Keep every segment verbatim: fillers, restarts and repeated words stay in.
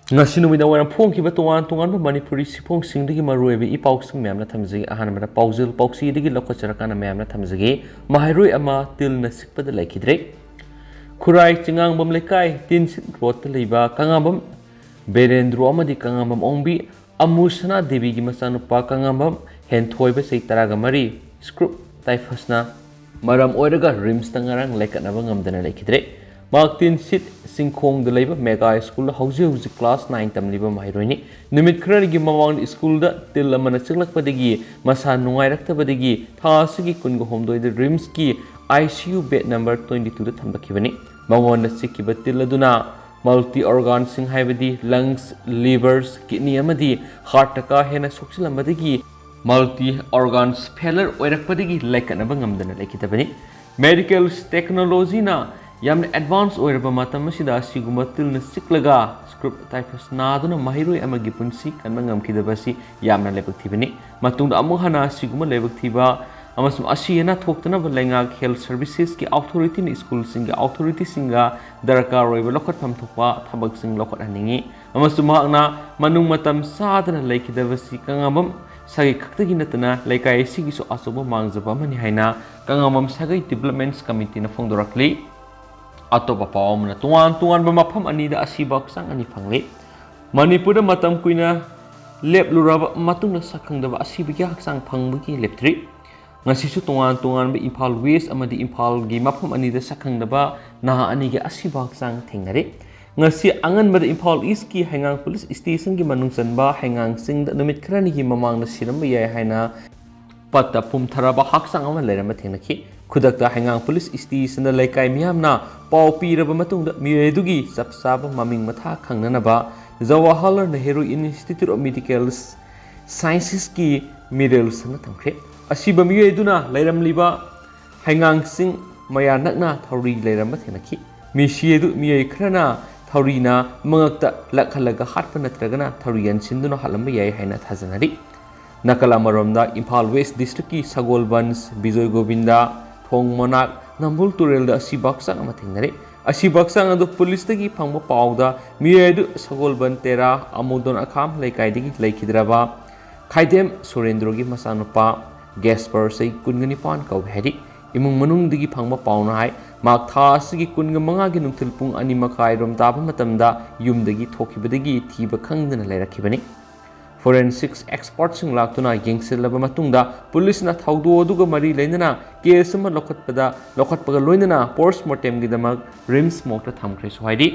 ꯉꯁꯤ ꯅꯨꯃꯤꯗꯥꯡ ꯋꯥꯏꯔꯝ ꯐꯣꯡꯈꯤꯕ ꯇꯣꯉꯥꯟ ꯇꯣꯉꯥꯟꯕ ꯃꯅꯤꯄꯨꯔꯤ ꯁꯤꯐꯣꯡꯁꯤꯡꯗꯒꯤ ꯃꯔꯨꯑꯣꯏꯕ ꯏ ꯄꯥꯎꯁꯤꯡ ꯃꯌꯥꯝꯅ ꯊꯝꯖꯒꯦ꯫ ꯑꯍꯥꯟꯕꯗ ꯄꯥꯎꯖꯦꯜ ꯄꯥꯎꯆꯦꯗꯒꯤ ꯂꯧꯈꯠꯆꯔꯀꯥꯟꯗ ꯃꯌꯥꯝꯅ ꯊꯝꯖꯒꯦ꯫ ꯃꯍꯩꯔꯣꯏ ꯑꯃ ꯇꯤꯜꯅ ꯁꯤꯛꯄꯗ ꯂꯩꯈꯤꯗ꯭ꯔꯦ꯫ ꯈꯨꯔꯥꯏ ꯆꯤꯉꯥꯡꯕꯝ ꯂꯩꯀꯥꯏ ꯇꯤꯟꯁꯤꯠ ꯔꯣꯗꯇ ꯂꯩꯕ ꯀꯉꯥꯕꯝ ꯕꯦꯔꯦꯟꯗ꯭ꯔꯣ ꯑꯃꯗꯤ ꯀꯉꯥꯕꯝ ꯑꯣꯡꯕꯤ ꯑꯃꯨꯁꯅꯥ ꯗꯦꯕꯤꯒꯤ ꯃꯆꯥꯅꯨꯄꯥ ꯀꯉꯥꯕꯝ ꯍꯦꯟꯊꯣꯏꯕ ꯆꯍꯤ ꯇꯔꯥꯒ ꯃꯔꯤ ꯁ꯭ꯀ꯭ꯔꯨꯞ ꯇꯥꯏꯐꯁꯅ ꯃꯔꯝ ꯑꯣꯏꯔꯒ ꯔꯤꯝꯁꯇ ꯉꯔꯥꯡ ꯂꯥꯏꯀꯠꯅꯕ ꯉꯝꯗꯅ ꯂꯩꯈꯤꯗ꯭ꯔꯦ꯫ ꯃꯍꯥꯛ ꯇꯤꯟꯁꯤꯠ ꯆꯤꯡꯈꯣꯡꯗ ꯂꯩꯕ ꯃꯦꯒꯥ ꯁ꯭ꯀꯨꯜꯗ ꯍꯧꯖꯤꯛ ꯍꯧꯖꯤꯛ ꯀ꯭ꯂꯥꯁ ꯅꯥꯏꯟ ꯇꯝꯂꯤꯕ ꯃꯍꯩꯔꯣꯏꯅꯤ꯫ ꯅꯨꯃꯤꯠ ꯈꯔꯒꯤ ꯃꯃꯥꯡꯗ ꯁ꯭ꯀꯨꯜꯗ ꯇꯤꯜ ꯑꯃꯅ ꯆꯤꯛꯂꯛꯄꯗꯒꯤ ꯃꯁꯥ ꯅꯨꯡꯉꯥꯏꯔꯛꯇꯕꯗꯒꯤ ꯊꯥ ꯑꯁꯤꯒꯤ ꯀꯨꯟꯒ ꯍꯨꯝꯗꯣꯏꯗ ꯔꯤꯝꯁꯀꯤ ICU bed number twenty twoꯗ ꯊꯝꯂꯛꯈꯤꯕꯅꯤ꯫ ꯃꯉꯣꯟꯗ ꯆꯤꯛꯈꯤꯕ ꯇꯤꯜ ꯑꯗꯨꯅ ꯃꯜꯇꯤ ꯑꯣꯔꯒꯥꯟꯁꯤꯡ ꯍꯥꯏꯕꯗꯤ ꯂꯪꯁ, ꯂꯤꯚꯔꯁ, ꯀꯤꯗꯅꯤ ꯑꯃꯗꯤ ꯍꯥꯔꯠꯇ ꯀꯥ ꯍꯦꯟꯅ ꯁꯣꯛꯆꯤꯜꯂꯝꯕꯗꯒꯤ ꯃꯜꯇꯤ ꯑꯣꯔꯒꯥꯟꯁ ꯐꯦꯂꯔ ꯑꯣꯏꯔꯛꯄꯗꯒꯤ ꯂꯥꯏꯀꯠꯅꯕ ꯉꯝꯗꯅ ꯂꯩꯈꯤꯗꯕꯅꯤ꯫ ꯃꯦꯗꯤꯀꯦꯜ ꯇꯦꯛꯅꯣꯂꯣꯖꯤꯅ ꯌꯥꯝꯅ ꯑꯦꯗꯚꯥꯟꯁ ꯑꯣꯏꯔꯕ ꯃꯇꯝ ꯑꯁꯤꯗ ꯑꯁꯤꯒꯨꯝꯕ ꯇꯤꯜꯅ ꯆꯤꯛꯂꯒ ꯁ꯭ꯀ꯭ꯔꯨꯞ ꯇꯥꯏꯐꯁ ꯅꯥꯗꯨꯅ ꯃꯍꯩꯔꯣꯏ ꯑꯃꯒꯤ ꯄꯨꯟꯁꯤ ꯀꯟꯕ ꯉꯝꯈꯤꯗꯕ ꯑꯁꯤ ꯌꯥꯝꯅ ꯂꯥꯏꯕꯛ ꯊꯤꯕꯅꯤ꯫ ꯃꯇꯨꯡꯗ ꯑꯃꯨꯛ ꯍꯟꯅ ꯑꯁꯤꯒꯨꯝꯕ ꯂꯥꯏꯕꯛ ꯊꯤꯕ ꯑꯃꯁꯨꯡ ꯑꯁꯤ ꯑꯅꯥ ꯊꯣꯛꯇꯅꯕ ꯂꯩꯉꯥꯛ ꯍꯦꯜꯊ ꯁꯔꯚꯤꯁꯦꯁꯀꯤ ꯑꯣꯊꯣꯔꯤꯇꯤꯅ ꯁ꯭ꯀꯨꯜꯁꯤꯡꯒꯤ ꯑꯣꯊꯣꯔꯤꯇꯤꯁꯤꯡꯒ ꯗꯔꯀꯥꯔ ꯑꯣꯏꯕ ꯂꯧꯈꯠꯐꯝ ꯊꯣꯛꯄ ꯊꯕꯛꯁꯤꯡ ꯂꯧꯈꯠꯍꯟꯅꯤꯡꯏ꯫ ꯑꯃꯁꯨꯡ ꯃꯍꯥꯛꯅ ꯃꯅꯨꯡ ꯃꯇꯝ ꯆꯥꯗꯅ ꯂꯩꯈꯤꯗꯕꯁꯤ ꯀꯉꯥꯕꯝ ꯁꯥꯒꯩ ꯈꯛꯇꯒꯤ ꯅꯠꯇꯅ ꯂꯩꯀꯥꯏ ꯑꯁꯤꯒꯤꯁꯨ ꯑꯆꯧꯕ ꯃꯥꯡꯖꯕ ꯑꯃꯅꯤ ꯍꯥꯏꯅ ꯀꯉꯥꯕꯝ ꯁꯥꯒꯩ ꯗꯤꯕꯂꯞꯃꯦꯟꯠꯁ ꯀꯃꯤꯇꯤꯅ ꯐꯣꯡꯗꯣꯔꯛꯂꯤ꯫ ꯑꯇꯣꯞꯄ ꯄꯥꯎ ꯑꯃꯅ, ꯇꯣꯉꯥꯟ ꯇꯣꯉꯥꯟꯕ ꯃꯐꯝ ꯑꯅꯤꯗ ꯑꯁꯤꯕ ꯍꯛꯆꯥꯡ ꯑꯅꯤ ꯐꯪꯂꯤ꯫ ꯃꯅꯤꯄꯨꯔꯗ ꯃꯇꯝ ꯀꯨꯏꯅ ꯂꯦꯞꯂꯨꯔꯕ ꯃꯇꯨꯡꯗ ꯁꯛꯈꯪꯗꯕ ꯑꯁꯤꯕꯒꯤ ꯍꯛꯆꯥꯡ ꯐꯪꯕꯒꯤ ꯂꯦꯞꯇ꯭ꯔꯤ꯫ ꯉꯁꯤꯁꯨ ꯇꯣꯉꯥꯟ ꯇꯣꯉꯥꯟꯕ ꯏꯝꯐꯥꯜ ꯋꯦꯁ ꯑꯃꯗꯤ ꯏꯝꯐꯥꯜꯒꯤ ꯃꯐꯝ ꯑꯅꯤꯗ ꯁꯛꯈꯪꯗꯕ ꯅꯍꯥ ꯑꯅꯤꯒꯤ ꯑꯁꯤꯕ ꯍꯛꯆꯥꯡ ꯊꯦꯡꯅꯔꯤ꯫ ꯉꯁꯤ ꯑꯉꯟꯕꯗ ꯏꯝꯐꯥꯜ ꯏꯁꯀꯤ ꯍꯩꯉꯥꯡ ꯄꯨꯂꯤꯁ ꯁ꯭ꯇꯦꯁꯟꯒꯤ ꯃꯅꯨꯡ ꯆꯟꯕ ꯍꯩꯉꯥꯡ ꯆꯤꯡꯗ ꯅꯨꯃꯤꯠ ꯈꯔꯅꯤꯒꯤ ꯃꯃꯥꯡꯗ ꯁꯤꯔꯝꯕ ꯌꯥꯏ ꯍꯥꯏꯅ ꯄꯠꯇ ꯄꯨꯝꯊꯔꯕ ꯍꯛꯆꯥꯡ ꯑꯃ ꯂꯩꯔꯝꯕ ꯊꯦꯡꯅꯈꯤ꯫ ꯈꯨꯗꯛꯇ ꯍꯩꯉꯥꯡ ꯄꯨꯂꯤꯁ ꯁ꯭ꯇꯦꯁꯟꯗ ꯂꯩꯀꯥꯏ ꯃꯤꯌꯥꯝꯅ ꯄꯥꯎ ꯄꯤꯔꯕ ꯃꯇꯨꯡꯗ ꯃꯤꯑꯣꯏ ꯑꯗꯨꯒꯤ ꯆꯞ ꯆꯥꯕ ꯃꯃꯤꯡ ꯃꯊꯥ ꯈꯪꯅꯅꯕ Jawaharlal Nehru institute of medical ꯁꯥꯏꯟꯁꯦꯁꯀꯤ ꯃꯤꯔꯦꯜꯁꯅ ꯊꯝꯈ꯭ꯔꯦ꯫ ꯑꯁꯤꯕ ꯃꯤꯑꯣꯏ ꯑꯗꯨꯅ ꯂꯩꯔꯝꯂꯤꯕ ꯍꯩꯉꯥꯡꯁꯤꯡ ꯃꯌꯥ ꯅꯛꯅ ꯊꯧꯔꯤ ꯂꯩꯔꯝꯕ ꯊꯦꯡꯅꯈꯤ꯫ ꯃꯤꯁꯤ ꯑꯗꯨ ꯃꯤꯑꯣꯏ ꯈꯔꯅ ꯊꯧꯔꯤꯅ ꯃꯉꯛꯇ ꯂꯛꯍꯜꯂꯒ ꯍꯥꯠꯄ ꯅꯠꯇ꯭ꯔꯒꯅ ꯊꯧꯔꯤ ꯌꯥꯟꯁꯤꯟꯗꯨꯅ ꯍꯥꯠꯂꯝꯕ ꯌꯥꯏ ꯍꯥꯏꯅ ꯊꯥꯖꯅꯔꯤ꯫ ꯅꯥꯀꯜ ꯑꯃꯔꯣꯝꯗ ꯏꯝꯐꯥꯜ ꯋꯦꯁ ꯗꯤꯁꯇ꯭ꯔꯤꯛꯀꯤ ꯁꯒꯣꯜꯕꯟꯁ, ꯕꯤꯖꯣꯏ ꯒꯣꯕꯤꯟꯗ, ꯊꯣꯡ ꯃꯅꯥꯛ, ꯅꯝꯕꯨꯜ ꯇꯨꯔꯦꯜꯗ ꯑꯁꯤꯕ ꯍꯛꯆꯥꯡ ꯑꯃ ꯊꯦꯡꯅꯔꯦ꯫ ꯑꯁꯤꯕ ꯍꯛꯆꯥꯡ ꯑꯗꯨ ꯄꯨꯂꯤꯁꯇꯒꯤ ꯐꯪꯕ ꯄꯥꯎꯗ ꯃꯤꯑꯣꯏ ꯑꯗꯨ ꯁꯒꯣꯜꯕꯟ ꯇꯦꯔꯥ ꯑꯃꯨꯗꯣꯟ ꯑꯈꯥꯝ ꯂꯩꯀꯥꯏꯗꯒꯤ ꯂꯩꯈꯤꯗ꯭ꯔꯕ ꯈꯥꯏꯗꯦꯝ ꯁꯨꯔꯦꯟꯗ꯭ꯔꯣꯒꯤ ꯃꯆꯥꯅꯨꯄꯥ ꯒꯦꯁꯄꯔ ꯆꯍꯤ ꯀꯨꯟꯒ ꯅꯤꯄꯥꯟ ꯀꯧꯏ ꯍꯥꯏꯔꯤ꯫ ꯏꯃꯨꯡ ꯃꯅꯨꯡꯗꯒꯤ ꯐꯪꯕ ꯄꯥꯎꯅ ꯍꯥꯏ, ꯃꯥꯔꯆ ꯊꯥ ꯑꯁꯤꯒꯤ ꯀꯨꯟꯒ ꯃꯉꯥꯒꯤ ꯅꯨꯡꯊꯤꯜ ꯄꯨꯡ ꯑꯅꯤ ꯃꯈꯥꯏ ꯔꯣꯝ ꯇꯥꯕ ꯃꯇꯝꯗ ꯌꯨꯝꯗꯒꯤ ꯊꯣꯛꯈꯤꯕꯗꯒꯤ ꯊꯤꯕ ꯈꯪꯗꯅ ꯂꯩꯔꯛꯈꯤꯕꯅꯤ꯫ ꯐꯣꯔꯦꯟꯁꯤꯛꯁ ꯑꯦꯛꯁꯄꯔꯠꯁꯤꯡ ꯂꯥꯛꯇꯨꯅ ꯌꯦꯡꯁꯤꯜꯂꯕ ꯃꯇꯨꯡꯗ ꯄꯨꯂꯤꯁꯅ ꯊꯧꯗꯣꯛ ꯑꯗꯨꯒ ꯃꯔꯤ ꯂꯩꯅꯅ ꯀꯦꯁ ꯑꯃ ꯂꯧꯈꯠꯄꯗ, ꯂꯧꯈꯠꯄꯒ ꯂꯣꯏꯅꯅ ꯄꯣꯁꯃꯣꯔꯇꯦꯝꯒꯤꯗꯃꯛ ꯔꯤꯝꯁ ꯃꯣꯔꯒꯇ ꯊꯝꯈ꯭ꯔꯦꯁꯨ ꯍꯥꯏꯔꯤ꯫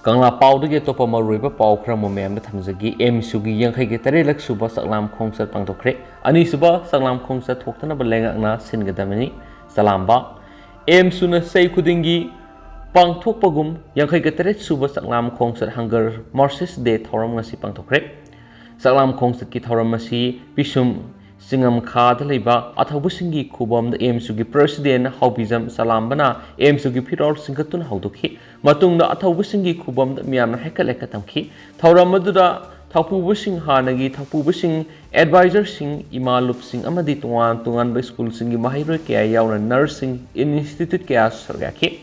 ꯀꯪꯂꯥ ꯄꯥꯎꯗꯒꯤ ꯑꯇꯣꯞꯄ ꯃꯔꯨꯑꯣꯏꯕ ꯄꯥꯎ ꯈꯔ ꯑꯃꯨꯛ ꯃꯌꯥꯝꯗ ꯊꯝꯖꯒꯦ꯫ ꯑꯦꯝꯁꯨꯒꯤ ꯌꯥꯡꯈꯩꯒ ꯇꯔꯦꯠꯂꯛ ꯁꯨꯕ ꯆꯥꯛꯂꯥꯝ ꯈꯣꯡꯆꯠ ꯄꯥꯡꯊꯣꯛꯈ꯭ꯔꯦ꯫ ꯑꯅꯤꯁꯨꯕ ꯆꯥꯛꯂꯥꯝ ꯈꯣꯡꯆꯠ ꯊꯣꯛꯇꯅꯕ ꯂꯩꯉꯥꯛꯅ ꯁꯤꯟꯒꯗꯕꯅꯤ꯫ ꯆꯂꯥꯝꯕ꯫ ꯑꯦꯝꯁꯨꯅ ꯆꯍꯤ ꯈꯨꯗꯤꯡꯒꯤ ꯄꯥꯡꯊꯣꯛꯄꯒꯨꯝ ꯌꯥꯡꯈꯩꯒ ꯇꯔꯦꯠ ꯁꯨꯕ ꯆꯥꯛꯂꯥꯝ ꯈꯣꯡꯆꯠ ꯍꯪꯒꯔ ꯃꯥꯔꯁꯦꯁ ꯗꯦ ꯊꯧꯔꯝ ꯉꯁꯤ ꯄꯥꯡꯊꯣꯛꯈ꯭ꯔꯦ꯫ ꯆꯥꯛꯂꯥꯝ ꯈꯣꯡꯆꯠꯀꯤ ꯊꯧꯔꯝ ꯑꯁꯤ ꯄꯤꯁꯨꯝ ꯆꯤꯡꯉꯝꯈꯥꯗ ꯂꯩꯕ ꯑꯊꯧꯕꯁꯤꯡꯒꯤ ꯈꯨꯕꯝꯗ ꯑꯦꯝꯁꯨꯒꯤ ꯄ꯭ꯔꯁꯤꯗꯦꯟ ꯍꯥꯎꯕꯤꯖꯝ ꯆꯂꯥꯝꯕꯅ ꯑꯦꯝꯁꯨꯒꯤ ꯐꯤꯔꯣꯜ ꯆꯤꯡꯈꯠꯇꯨꯅ ꯍꯧꯗꯣꯛꯈꯤ꯫ ꯃꯇꯨꯡꯗ ꯑꯊꯧꯕꯁꯤꯡꯒꯤ ꯈꯨꯕꯝꯗ ꯃꯤꯌꯥꯝꯅ ꯍꯦꯛꯀꯠ ꯍꯦꯛꯀꯠ ꯇꯝꯈꯤ꯫ ꯊꯧꯔꯝ ꯑꯗꯨꯗ ꯊꯧꯄꯨꯕꯁꯤꯡ, ꯍꯥꯟꯅꯒꯤ ꯊꯧꯄꯨꯕꯁꯤꯡ, ꯑꯦꯗꯚꯥꯏꯖꯔꯁꯤꯡ, ꯏꯃꯥꯂꯨꯞꯁꯤꯡ ꯑꯃꯗꯤ ꯇꯣꯉꯥꯟ ꯇꯣꯉꯥꯟꯕ ꯁ꯭ꯀꯨꯜꯁꯤꯡꯒꯤ ꯃꯍꯩꯔꯣꯏ ꯀꯌꯥ ꯌꯥꯎꯅ ꯅꯔꯁꯁꯤꯡ, ꯏꯟꯁꯇꯤꯇ꯭ꯌꯨꯠ ꯀꯌꯥꯁꯨ ꯁꯔꯨꯛ ꯌꯥꯈꯤ꯫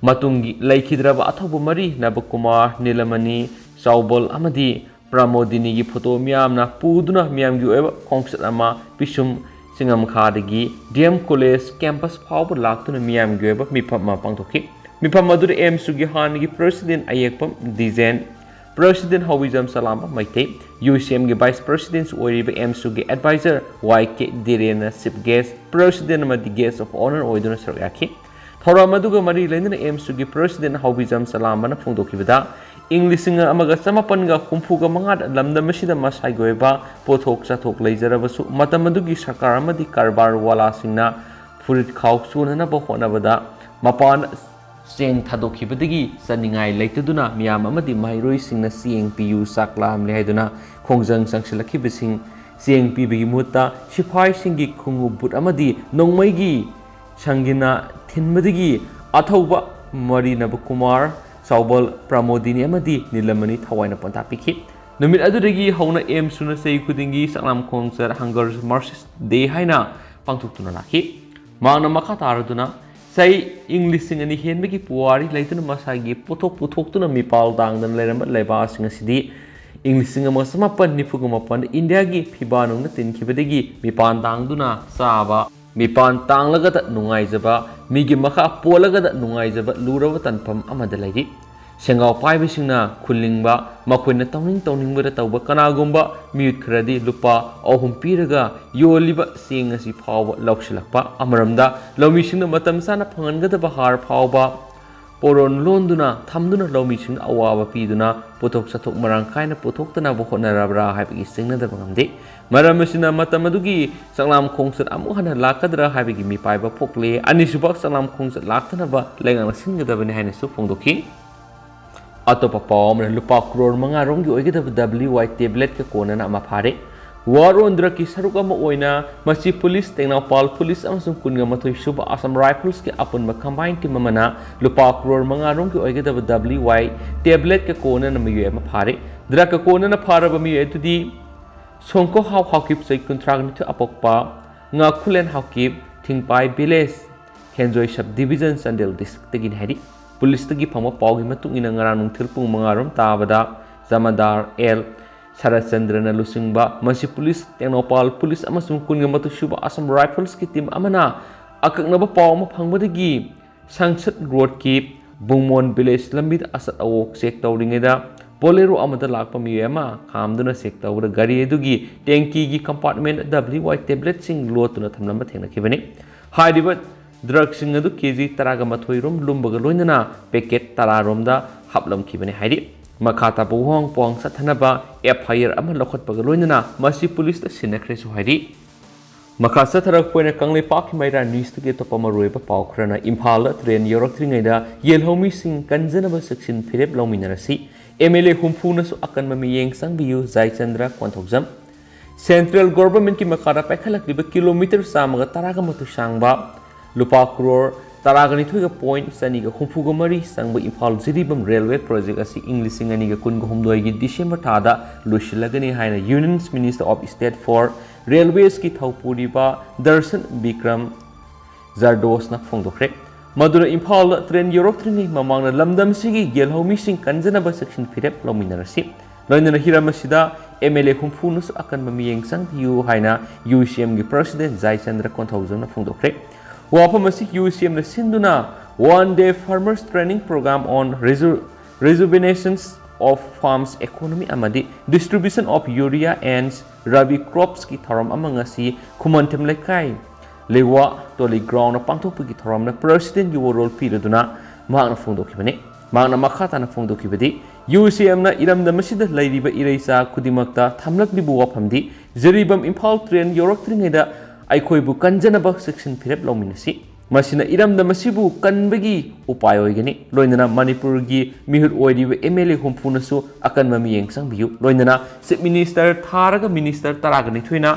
ꯃꯇꯨꯡꯒꯤ ꯂꯩꯈꯤꯗ꯭ꯔꯕ ꯑꯊꯧꯕ ꯃꯔꯤ, ꯅꯕꯀꯨꯃꯥꯔ, ꯅꯤꯂꯃꯅꯤ, ꯆꯥꯎꯕꯜ ꯑꯃꯗꯤ ꯄ꯭ꯔꯃꯣꯗꯤꯅꯤꯒꯤ ꯐꯣꯇꯣ ꯃꯤꯌꯥꯝꯅ ꯄꯨꯗꯨꯅ ꯃꯤꯌꯥꯝꯒꯤ ꯑꯣꯏꯕ ꯈꯣꯡꯆꯠ ꯑꯃ ꯄꯤꯁꯨꯝ ꯆꯤꯡꯉꯝꯈꯥꯗꯒꯤ ꯗꯤ ꯑꯦꯝ ꯀꯣꯂꯦꯖ ꯀꯦꯝꯄꯁ ꯐꯥꯎꯕ ꯂꯥꯛꯇꯨꯅ ꯃꯤꯌꯥꯝꯒꯤ ꯑꯣꯏꯕ ꯃꯤꯐꯝ ꯑꯃ ꯄꯥꯡꯊꯣꯛꯈꯤ꯫ ꯃꯤꯐꯝ ꯑꯗꯨꯗ ꯑꯦꯝꯁꯨꯒꯤ ꯍꯥꯟꯅꯒꯤ president ꯑꯌꯦꯛꯄꯝ ꯗꯤꯖꯦꯟ, president ꯍꯥꯎꯕꯤꯖꯝ ꯆꯂꯥꯝꯕ Meitei, U C ꯑꯦꯝꯒꯤ ꯚꯥꯏꯁ ꯄ꯭ꯔꯁꯤꯗꯦꯟꯁꯨ ꯑꯣꯏꯔꯤꯕ ꯑꯦꯝꯁꯨꯒꯤ ꯑꯦꯗꯚꯥꯏꯖꯔ ꯋꯥꯏ ꯀꯦ ꯗꯤꯔꯦꯟꯅ ꯆꯤꯐ ꯒꯦꯁ, ꯄ꯭ꯔꯁꯤꯗꯦꯟ ꯑꯃꯗꯤ ꯒꯦꯁ ꯑꯣꯐ ꯑꯣꯅꯔ ꯑꯣꯏꯗꯨꯅ ꯁꯔꯨꯛ ꯌꯥꯈꯤ꯫ ꯊꯧꯔꯝ ꯑꯗꯨꯒ ꯃꯔꯤ ꯂꯩꯅꯅ ꯑꯦꯝꯁꯨꯒꯤ ꯄ꯭ꯔꯁꯤꯗꯦꯟ ꯍꯥꯎꯕꯤꯖꯝ ꯆꯂꯥꯝꯕꯅ ꯐꯣꯡꯗꯣꯛꯈꯤꯕꯗ, ꯏꯪ ꯂꯤꯁꯤꯡ ꯑꯃꯒ ꯆꯃꯥꯄꯟꯒ ꯍꯨꯝꯐꯨꯒ ꯃꯉꯥꯗ ꯂꯝꯗꯝ ꯑꯁꯤꯗ ꯃꯁꯥꯒꯤ ꯑꯣꯏꯕ ꯄꯣꯠꯊꯣꯛ ꯆꯥꯊꯣꯛ ꯂꯩꯖꯔꯕꯁꯨ, ꯃꯇꯝ ꯑꯗꯨꯒꯤ ꯁꯔꯀꯥꯔ ꯑꯃꯗꯤ ꯀꯔꯕꯥꯔ ꯋꯥꯂꯥꯁꯤꯡꯅ ꯐꯨꯔꯤꯠ ꯈꯥꯎ ꯆꯣꯟꯅꯅꯕ ꯍꯣꯠꯅꯕꯗ ꯃꯄꯥꯟ ꯆꯦꯡ ꯊꯥꯗꯣꯛꯈꯤꯕꯗꯒꯤ ꯆꯥꯅꯤꯡꯉꯥꯏ ꯂꯩꯇꯗꯨꯅ ꯃꯤꯌꯥꯝ ꯑꯃꯗꯤ ꯃꯍꯩꯔꯣꯏꯁꯤꯡꯅ "ꯆꯦꯡ ꯄꯤꯌꯨ, ꯆꯥꯛ ꯂꯥꯝꯂꯦ" ꯍꯥꯏꯗꯨꯅ ꯈꯣꯡꯖꯪ ꯆꯪꯁꯤꯜꯂꯛꯈꯤꯕꯁꯤꯡ ꯆꯦꯡ ꯄꯤꯕꯒꯤ ꯃꯍꯨꯠꯇ ꯁꯤꯐꯥꯏꯁꯤꯡꯒꯤ ꯈꯣꯡꯎꯞ ꯕꯨꯠ ꯑꯃꯗꯤ ꯅꯣꯡꯃꯩꯒꯤ ꯁꯪꯒꯤꯅ ꯊꯤꯟꯕꯗꯒꯤ ꯑꯊꯧꯕ ꯃꯔꯤ ꯅꯕꯀꯨꯃꯥꯔ, ꯆꯥꯎꯕꯜ ꯄ꯭ꯔꯃꯣꯗꯤꯅꯤ ꯑꯃꯗꯤ ꯅꯤꯂꯃꯅꯤ ꯊꯋꯥꯏꯅ ꯄꯣꯟꯊꯥ ꯄꯤꯈꯤ꯫ ꯅꯨꯃꯤꯠ ꯑꯗꯨꯗꯒꯤ ꯍꯧꯅ ꯑꯦꯝꯁꯨꯅ ꯆꯍꯤ ꯈꯨꯗꯤꯡꯒꯤ ꯆꯥꯛꯂꯥꯝ ꯈꯣꯡꯆꯠ, ꯍꯪꯒꯔ ꯃꯥꯔꯁꯦꯁ ꯗꯦ ꯍꯥꯏꯅ ꯄꯥꯡꯊꯣꯛꯇꯨꯅ ꯂꯥꯛꯈꯤ꯫ ꯃꯍꯥꯛꯅ ꯃꯈꯥ ꯇꯥꯔꯗꯨꯅ ꯆꯍꯤ ꯏꯪ ꯂꯤꯁꯤꯡ ꯑꯅꯤ ꯍꯦꯟꯕꯒꯤ ꯄꯨꯋꯥꯔꯤ ꯂꯩꯗꯨꯅ ꯃꯁꯥꯒꯤ ꯄꯣꯠꯊꯣꯛ ꯄꯨꯊꯣꯛꯇꯨꯅ ꯃꯤꯄꯥꯜ ꯇꯥꯡꯗꯅ ꯂꯩꯔꯝꯕ ꯂꯩꯕꯥꯛ ꯑꯁꯤꯡ ꯑꯁꯤꯗꯤ ꯏꯪ ꯂꯤꯁꯤꯡ ꯑꯃ ꯆꯃꯥꯄꯟ ꯅꯤꯐꯨꯒ ꯃꯥꯄꯟꯗ ꯏꯟꯗꯤꯌꯥꯒꯤ ꯐꯤꯕꯥ ꯅꯨꯡꯅ ꯇꯤꯟꯈꯤꯕꯗꯒꯤ ꯃꯤꯄꯥꯟ ꯇꯥꯡꯗꯨꯅ ꯆꯥꯕ, ꯃꯤꯄꯥꯟ ꯇꯥꯡꯂꯒꯗ ꯅꯨꯡꯉꯥꯏꯖꯕ, ꯃꯤꯒꯤ ꯃꯈꯥ ꯄꯣꯜꯂꯒꯗ ꯅꯨꯡꯉꯥꯏꯖꯕ ꯂꯨꯔꯕ ꯇꯥꯟꯐꯝ ꯑꯃꯗ ꯂꯩꯔꯤ꯫ ꯁꯦꯟꯒꯥꯎ ꯄꯥꯏꯕꯁꯤꯡꯅ ꯈꯨꯜꯂꯤꯡꯕ, ꯃꯈꯣꯏꯅ ꯇꯧꯅꯤꯡ ꯇꯧꯅꯤꯡꯕꯗ ꯇꯧꯕ꯫ ꯀꯅꯥꯒꯨꯝꯕ ꯃꯤꯑꯣꯏ ꯈꯔꯗꯤ ꯂꯨꯄꯥ ꯑꯍꯨꯝ ꯄꯤꯔꯒ ꯌꯣꯜꯂꯤꯕ ꯆꯦꯡ ꯑꯁꯤ ꯐꯥꯎꯕ ꯂꯧꯁꯤꯜꯂꯛꯄ꯫ ꯑꯃꯔꯣꯝꯗ ꯂꯧꯃꯤꯁꯤꯡꯅ ꯃꯇꯝ ꯆꯥꯅ ꯐꯪꯍꯟꯒꯗꯕ ꯍꯥꯔ ꯐꯥꯎꯕ ꯄꯣꯔꯣꯟ ꯂꯣꯟꯗꯨꯅ ꯊꯝꯗꯨꯅ ꯂꯧꯃꯤꯁꯤꯡꯗ ꯑꯋꯥꯕ ꯄꯤꯗꯨꯅ ꯄꯣꯠꯊꯣꯛ ꯆꯥꯊꯣꯛ ꯃꯔꯥꯡ ꯀꯥꯏꯅ ꯄꯨꯊꯣꯛꯇꯅꯕ ꯍꯣꯠꯅꯔꯕ꯭ꯔꯥ ꯍꯥꯏꯕꯒꯤ ꯆꯤꯡꯅꯗꯕ ꯉꯝꯗꯦ꯫ ꯃꯔꯝ ꯑꯁꯤꯅ ꯃꯇꯝ ꯑꯗꯨꯒꯤ ꯆꯥꯛꯂꯥꯝ ꯈꯣꯡꯆꯠ ꯑꯃꯨꯛ ꯍꯟꯅ ꯂꯥꯛꯀꯗ꯭ꯔꯥ ꯍꯥꯏꯕꯒꯤ ꯃꯤꯄꯥꯏꯕ ꯄꯣꯛꯂꯦ꯫ ꯑꯅꯤꯁꯨꯕ ꯆꯥꯛꯂꯥꯝ ꯈꯣꯡꯆꯠ ꯂꯥꯛꯇꯅꯕ ꯂꯩꯉꯥꯛꯅ ꯁꯤꯟꯒꯗꯕꯅꯤ ꯍꯥꯏꯅꯁꯨ ꯐꯣꯡꯗꯣꯛꯈꯤ꯫ ꯑꯇꯣꯞꯄ ꯄꯥꯎ ꯑꯃꯅ ꯂꯨꯄꯥ ꯀ꯭ꯔꯣꯔ ꯃꯉꯥ ꯔꯣꯝꯒꯤ ꯑꯣꯏꯒꯗꯕ W Y tablet ꯀ ꯀꯣꯟꯅꯅ ꯑꯃ ꯐꯥꯔꯦ꯫ War on Drug ꯀꯤ ꯁꯔꯨꯛ ꯑꯃ ꯑꯣꯏꯅ ꯃꯁꯤ ꯄꯨꯂꯤꯁ ꯇꯦꯡꯅꯧꯄꯥꯜ ꯄꯨꯂꯤꯁ ꯑꯃꯁꯨꯡ ꯀꯨꯟꯒ ꯃꯥꯊꯣꯏ ꯁꯨꯕ Assam Rifles ꯀꯤ ꯑꯄꯨꯟꯕ combined team ꯑꯃꯅ ꯂꯨꯄꯥ ꯀ꯭ꯔꯣꯔ ꯃꯉꯥ ꯔꯣꯝꯒꯤ ꯑꯣꯏꯒꯗꯕ W Y tablet ꯀ ꯀꯣꯟꯅꯅ ꯃꯤꯑꯣꯏ ꯑꯃ ꯐꯥꯔꯦ꯫ Drug ꯀ ꯀꯣꯟꯅꯅ ꯐꯥꯔꯕ ꯃꯤꯑꯣꯏ ꯑꯗꯨꯗꯤ ꯁꯣꯡꯀꯣꯍꯥꯎ ꯍꯥꯎꯀꯤꯞ, ꯆꯍꯤ ꯀꯨꯟꯊ꯭ꯔꯥ ꯅꯤꯊꯣꯏ, ꯑꯄꯣꯛꯄ ꯉꯥꯈꯨꯂꯦꯟ Haokip, ꯊꯤꯡꯄꯥꯏ village, ꯈꯦꯟꯖꯣꯏ sub division, Chandel district ꯇꯒꯤꯅꯤ ꯍꯥꯏꯔꯤ꯫ ꯄꯨꯂꯤꯁꯇꯒꯤ ꯐꯪꯕ ꯄꯥꯎꯒꯤ ꯃꯇꯨꯡ ꯏꯟꯅ ꯉꯔꯥꯡ ꯅꯨꯡꯊꯤꯜ ꯄꯨꯡ ꯃꯉꯥ ꯔꯣꯝ ꯇꯥꯕꯗ ꯖꯃꯥꯗꯥꯔ ꯑꯦꯜ ꯁꯔꯠꯆꯟꯗ꯭ꯔꯅ ꯂꯨꯆꯤꯡꯕ ꯃꯁꯤ ꯄꯨꯂꯤꯁ, ꯇꯦꯡꯅꯧꯄꯥꯜ ꯄꯨꯂꯤꯁ ꯑꯃꯁꯨꯡ ꯀꯨꯟꯒ ꯃꯥꯊꯣꯏ ꯁꯨꯕ Assam Rifles ꯀꯤ team ꯑꯃꯅ ꯑꯀꯛꯅꯕ ꯄꯥꯎ ꯑꯃ ꯐꯪꯕꯗꯒꯤ ꯁꯪꯁꯠ ꯔꯣꯗꯀꯤ ꯕꯨꯡꯃꯣꯟ village ꯂꯝꯕꯤꯗ ꯑꯆꯠ ꯑꯋꯣꯛ check ꯇꯧꯔꯤꯉꯩꯗ Bolero ꯑꯃꯗ ꯂꯥꯛꯄ ꯃꯤꯑꯣꯏ ꯑꯃ ꯈꯥꯝꯗꯨꯅ check ꯇꯧꯕꯗ ꯒꯥꯔꯤ ꯑꯗꯨꯒꯤ tanky ꯒꯤ compartment ꯗ W Y tablet ꯁꯤꯡ ꯂꯣꯠꯇꯨꯅ ꯊꯝꯂꯝꯕ ꯊꯦꯡꯅꯈꯤꯕꯅꯤ꯫ ꯍꯥꯏꯔꯤꯕ drug ꯁꯤꯡ ꯑꯗꯨ K G ꯇꯔꯥꯒ ꯃꯥꯊꯣꯏ ꯔꯣꯝ ꯂꯨꯝꯕꯒ ꯂꯣꯏꯅꯅ packet ꯇꯔꯥ ꯔꯣꯝꯗ ꯍꯥꯞꯂꯝꯈꯤꯕꯅꯤ ꯍꯥꯏꯔꯤ꯫ ꯃꯈꯥ ꯇꯥꯕ ꯋꯥꯍꯪ ꯄꯥꯎꯍꯪ ꯆꯠꯊꯅꯕ F I R ꯑꯃ ꯂꯧꯈꯠꯄꯒ ꯂꯣꯏꯅꯅ ꯃꯁꯤ ꯄꯨꯂꯤꯁꯇ ꯁꯤꯟꯅꯈ꯭ꯔꯦꯁꯨ ꯍꯥꯏꯔꯤ꯫ ꯃꯈꯥ ꯆꯠꯊꯔꯛꯄ ꯑꯣꯏꯅ ꯀꯪꯂꯩꯄꯥꯛꯀꯤ ꯃꯩꯔꯥ news ꯇꯒꯤ ꯑꯇꯣꯞꯄ ꯃꯔꯨꯑꯣꯏꯕ ꯄꯥꯎ ꯈꯔꯅ ꯏꯝꯐꯥꯜꯗ train ꯌꯧꯔꯛꯇ꯭ꯔꯤꯉꯩꯗ ꯌꯦꯜꯍꯧꯃꯤꯁꯤꯡ ꯀꯟꯖꯅꯕ ꯆꯦꯛꯁꯤꯟ ꯐꯤꯔꯦꯞ ꯂꯧꯃꯤꯟꯅꯔꯁꯤ꯫ M L A ꯍꯨꯝꯐꯨꯅꯁꯨ ꯑꯀꯟꯕ ꯃꯤꯠꯌꯦꯡ ꯆꯪꯕꯤꯌꯨ, ꯖꯥꯏꯆꯟꯗ꯭ꯔ ꯀꯣꯟꯊꯧꯖꯝ꯫ Central Government ꯀꯤ ꯃꯈꯥꯗ ꯄꯥꯏꯈꯠꯂꯛꯂꯤꯕ kilometre ꯆꯥꯝꯃꯒ ꯇꯔꯥꯒ ꯃꯥꯊꯣꯏ ꯁꯥꯡꯕ ꯂꯨꯄꯥ ꯀ꯭ꯔꯣꯔ ꯇꯔꯥꯒ ꯅꯤꯊꯣꯏꯒ point ꯆꯅꯤꯒ ꯍꯨꯝꯐꯨꯒ ꯃꯔꯤ ꯆꯪꯕ ꯏꯝꯐꯥꯜ ꯖꯤꯔꯤꯕꯥꯝ railway project ꯑꯁꯤ ꯏꯪ ꯂꯤꯁꯤꯡ ꯑꯅꯤꯒ ꯀꯨꯟꯒ ꯍꯨꯝꯗꯣꯏꯒꯤ December ꯊꯥꯗ ꯂꯣꯏꯁꯤꯜꯂꯒꯅꯤ ꯍꯥꯏꯅ Union Minister of State for Railways ꯀꯤ ꯊꯧꯄꯨꯔꯤꯕ ꯗꯔꯁꯟ ꯕꯤꯀ꯭ꯔꯝ ꯖꯥꯔꯗꯣꯁꯅ ꯐꯣꯡꯗꯣꯛꯈ꯭ꯔꯦ꯫ ꯃꯗꯨꯅ ꯏꯝꯐꯥꯜꯗ ꯇ꯭ꯔꯦꯟ ꯌꯧꯔꯛꯇ꯭ꯔꯤꯉꯩ ꯃꯃꯥꯡꯗ ꯂꯝꯗꯝꯁꯤꯒꯤ ꯌꯦꯜꯍꯧꯃꯤꯁꯤꯡ ꯀꯟꯖꯅꯕ ꯆꯦꯛꯁꯤꯟ ꯐꯤꯔꯦꯞ ꯂꯧꯃꯤꯟꯅꯔꯁꯤ꯫ ꯂꯣꯏꯅꯅ ꯍꯤꯔꯝ ꯑꯁꯤꯗ ꯑꯦꯝ ꯑꯦꯜ ꯑꯦ ꯍꯨꯝꯐꯨꯅꯁꯨ ꯑꯀꯟꯕ ꯃꯤꯠꯌꯦꯡ ꯆꯪꯕꯤꯌꯨ ꯍꯥꯏꯅ ꯌꯨ ꯁꯤ ꯑꯦꯝꯒꯤ ꯄ꯭ꯔꯁꯤꯗꯦꯟ ꯖꯥꯏꯆꯟꯗ꯭ꯔ ꯀꯣꯟꯊꯧꯖꯝꯅ ꯐꯣꯡꯗꯣꯛꯈ꯭ꯔꯦ꯫ ꯋꯥꯐꯝ ꯑꯁꯤ ꯌꯨ ꯁꯤ ꯑꯦꯝꯅ ꯁꯤꯟꯗꯨꯅ One Day Farmers Training Program on Reju- Rejuvenations of Farms Economy ꯑꯃꯗꯤ Distribution of Urea and Rabi Cropsꯀꯤ ꯊꯧꯔꯝ ꯑꯃ ꯉꯁꯤ ꯈꯨꯃꯟꯊꯦꯝ ꯂꯩꯀꯥꯏ ꯂꯩꯋꯥ ꯇꯣꯂꯤ ꯒ꯭ꯔꯥꯎꯟꯗ ꯄꯥꯡꯊꯣꯛꯄꯒꯤ ꯊꯧꯔꯝꯗ ꯄ꯭ꯔꯁꯤꯗꯦꯟꯒꯤ ꯋꯥꯔꯣꯜ ꯄꯤꯔꯗꯨꯅ ꯃꯍꯥꯛꯅ ꯐꯣꯡꯗꯣꯛꯈꯤꯕꯅꯤ꯫ ꯃꯍꯥꯛꯅ ꯃꯈꯥ ꯇꯥꯅ ꯐꯣꯡꯗꯣꯛꯈꯤꯕꯗꯤ, ꯌꯨ ꯁꯤ ꯑꯦꯝꯅ ꯏꯔꯝꯗꯝ ꯑꯁꯤꯗ ꯂꯩꯔꯤꯕ ꯏꯔꯩꯆꯥ ꯈꯨꯗꯤꯡꯃꯛꯇ ꯊꯝꯂꯛꯂꯤꯕ ꯋꯥꯐꯝꯗꯤ, ꯖꯤꯔꯤꯕꯥꯝ ꯏꯝꯐꯥꯜ ꯇ꯭ꯔꯦꯟ ꯌꯧꯔꯛꯇ꯭ꯔꯤꯉꯩꯗ ꯑꯩꯈꯣꯏꯕꯨ ꯀꯟꯖꯅꯕ ꯆꯦꯛꯁꯤꯟ ꯐꯤꯔꯦꯞ ꯂꯧꯃꯤꯟꯅꯁꯤ꯫ ꯃꯁꯤꯅ ꯏꯔꯝꯗꯝ ꯑꯁꯤꯕꯨ ꯀꯟꯕꯒꯤ ꯎꯄꯥꯏ ꯑꯣꯏꯒꯅꯤ꯫ ꯂꯣꯏꯅꯅ ꯃꯅꯤꯄꯨꯔꯒꯤ ꯃꯤꯍꯨꯠ ꯑꯣꯏꯔꯤꯕ ꯑꯦꯝ ꯑꯦꯜ ꯑꯦ ꯍꯨꯝꯐꯨꯅꯁꯨ ꯑꯀꯟꯕ ꯃꯤꯠꯌꯦꯡ ꯆꯪꯕꯤꯌꯨ꯫ ꯂꯣꯏꯅꯅ ꯆꯤꯐ ꯃꯤꯅꯤꯁꯇꯔ ꯊꯥꯔꯒ ꯃꯤꯅꯤꯁꯇꯔ ꯇꯔꯥꯒ ꯅꯤꯊꯣꯏꯅ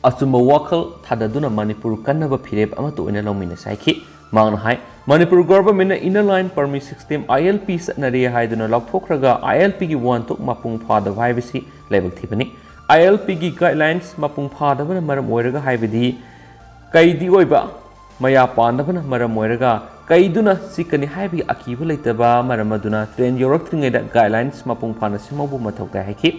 ꯑꯆꯨꯝꯕ ꯋꯥꯈꯜ ꯊꯥꯗꯗꯨꯅ ꯃꯅꯤꯄꯨꯔ ꯀꯟꯅꯕ ꯐꯤꯔꯦꯞ ꯑꯃꯠꯇ ꯑꯣꯏꯅ ꯂꯧꯃꯤꯟꯅꯁꯤ ꯍꯥꯏꯈꯤ꯫ ꯃꯍꯥꯛꯅ ꯍꯥꯏ, Manipur ꯒꯚꯔꯟꯃꯦꯟꯠꯅ Inner Line Permit System, I L P, ꯆꯠꯅꯔꯤ ꯍꯥꯏꯗꯨꯅ ꯂꯥꯎꯊꯣꯛꯈ꯭ꯔꯒ I L Pꯒꯤ ꯋꯥꯍꯟꯊꯣꯛ ꯃꯄꯨꯡ ꯐꯥꯗꯕ ꯍꯥꯏꯕꯁꯤ ꯂꯥꯏꯕꯛ ꯊꯤꯕꯅꯤ꯫ I L Pꯒꯤ guidelines ꯃꯄꯨꯡ ꯐꯥꯗꯕꯅ ꯃꯔꯝ ꯑꯣꯏꯔꯒ ꯍꯥꯏꯕꯗꯤ ꯀꯩꯗꯤ ꯑꯣꯏꯕ ꯃꯌꯥ ꯄꯥꯟꯗꯕꯅ ꯃꯔꯝ ꯑꯣꯏꯔꯒ ꯀꯩꯗꯨꯅ ꯆꯤꯛꯀꯅꯤ ꯍꯥꯏꯕꯒꯤ ꯑꯀꯤꯕ ꯂꯩꯇꯕ ꯃꯔꯝ ꯑꯗꯨꯅ ꯇ꯭ꯔꯦꯟ ꯌꯧꯔꯛꯇ꯭ꯔꯤꯉꯩꯗ guidelines ꯃꯄꯨꯡ ꯐꯥꯅ ꯁꯦꯝꯍꯧꯕ ꯃꯊꯧ ꯇꯥꯏ ꯍꯥꯏꯈꯤ꯫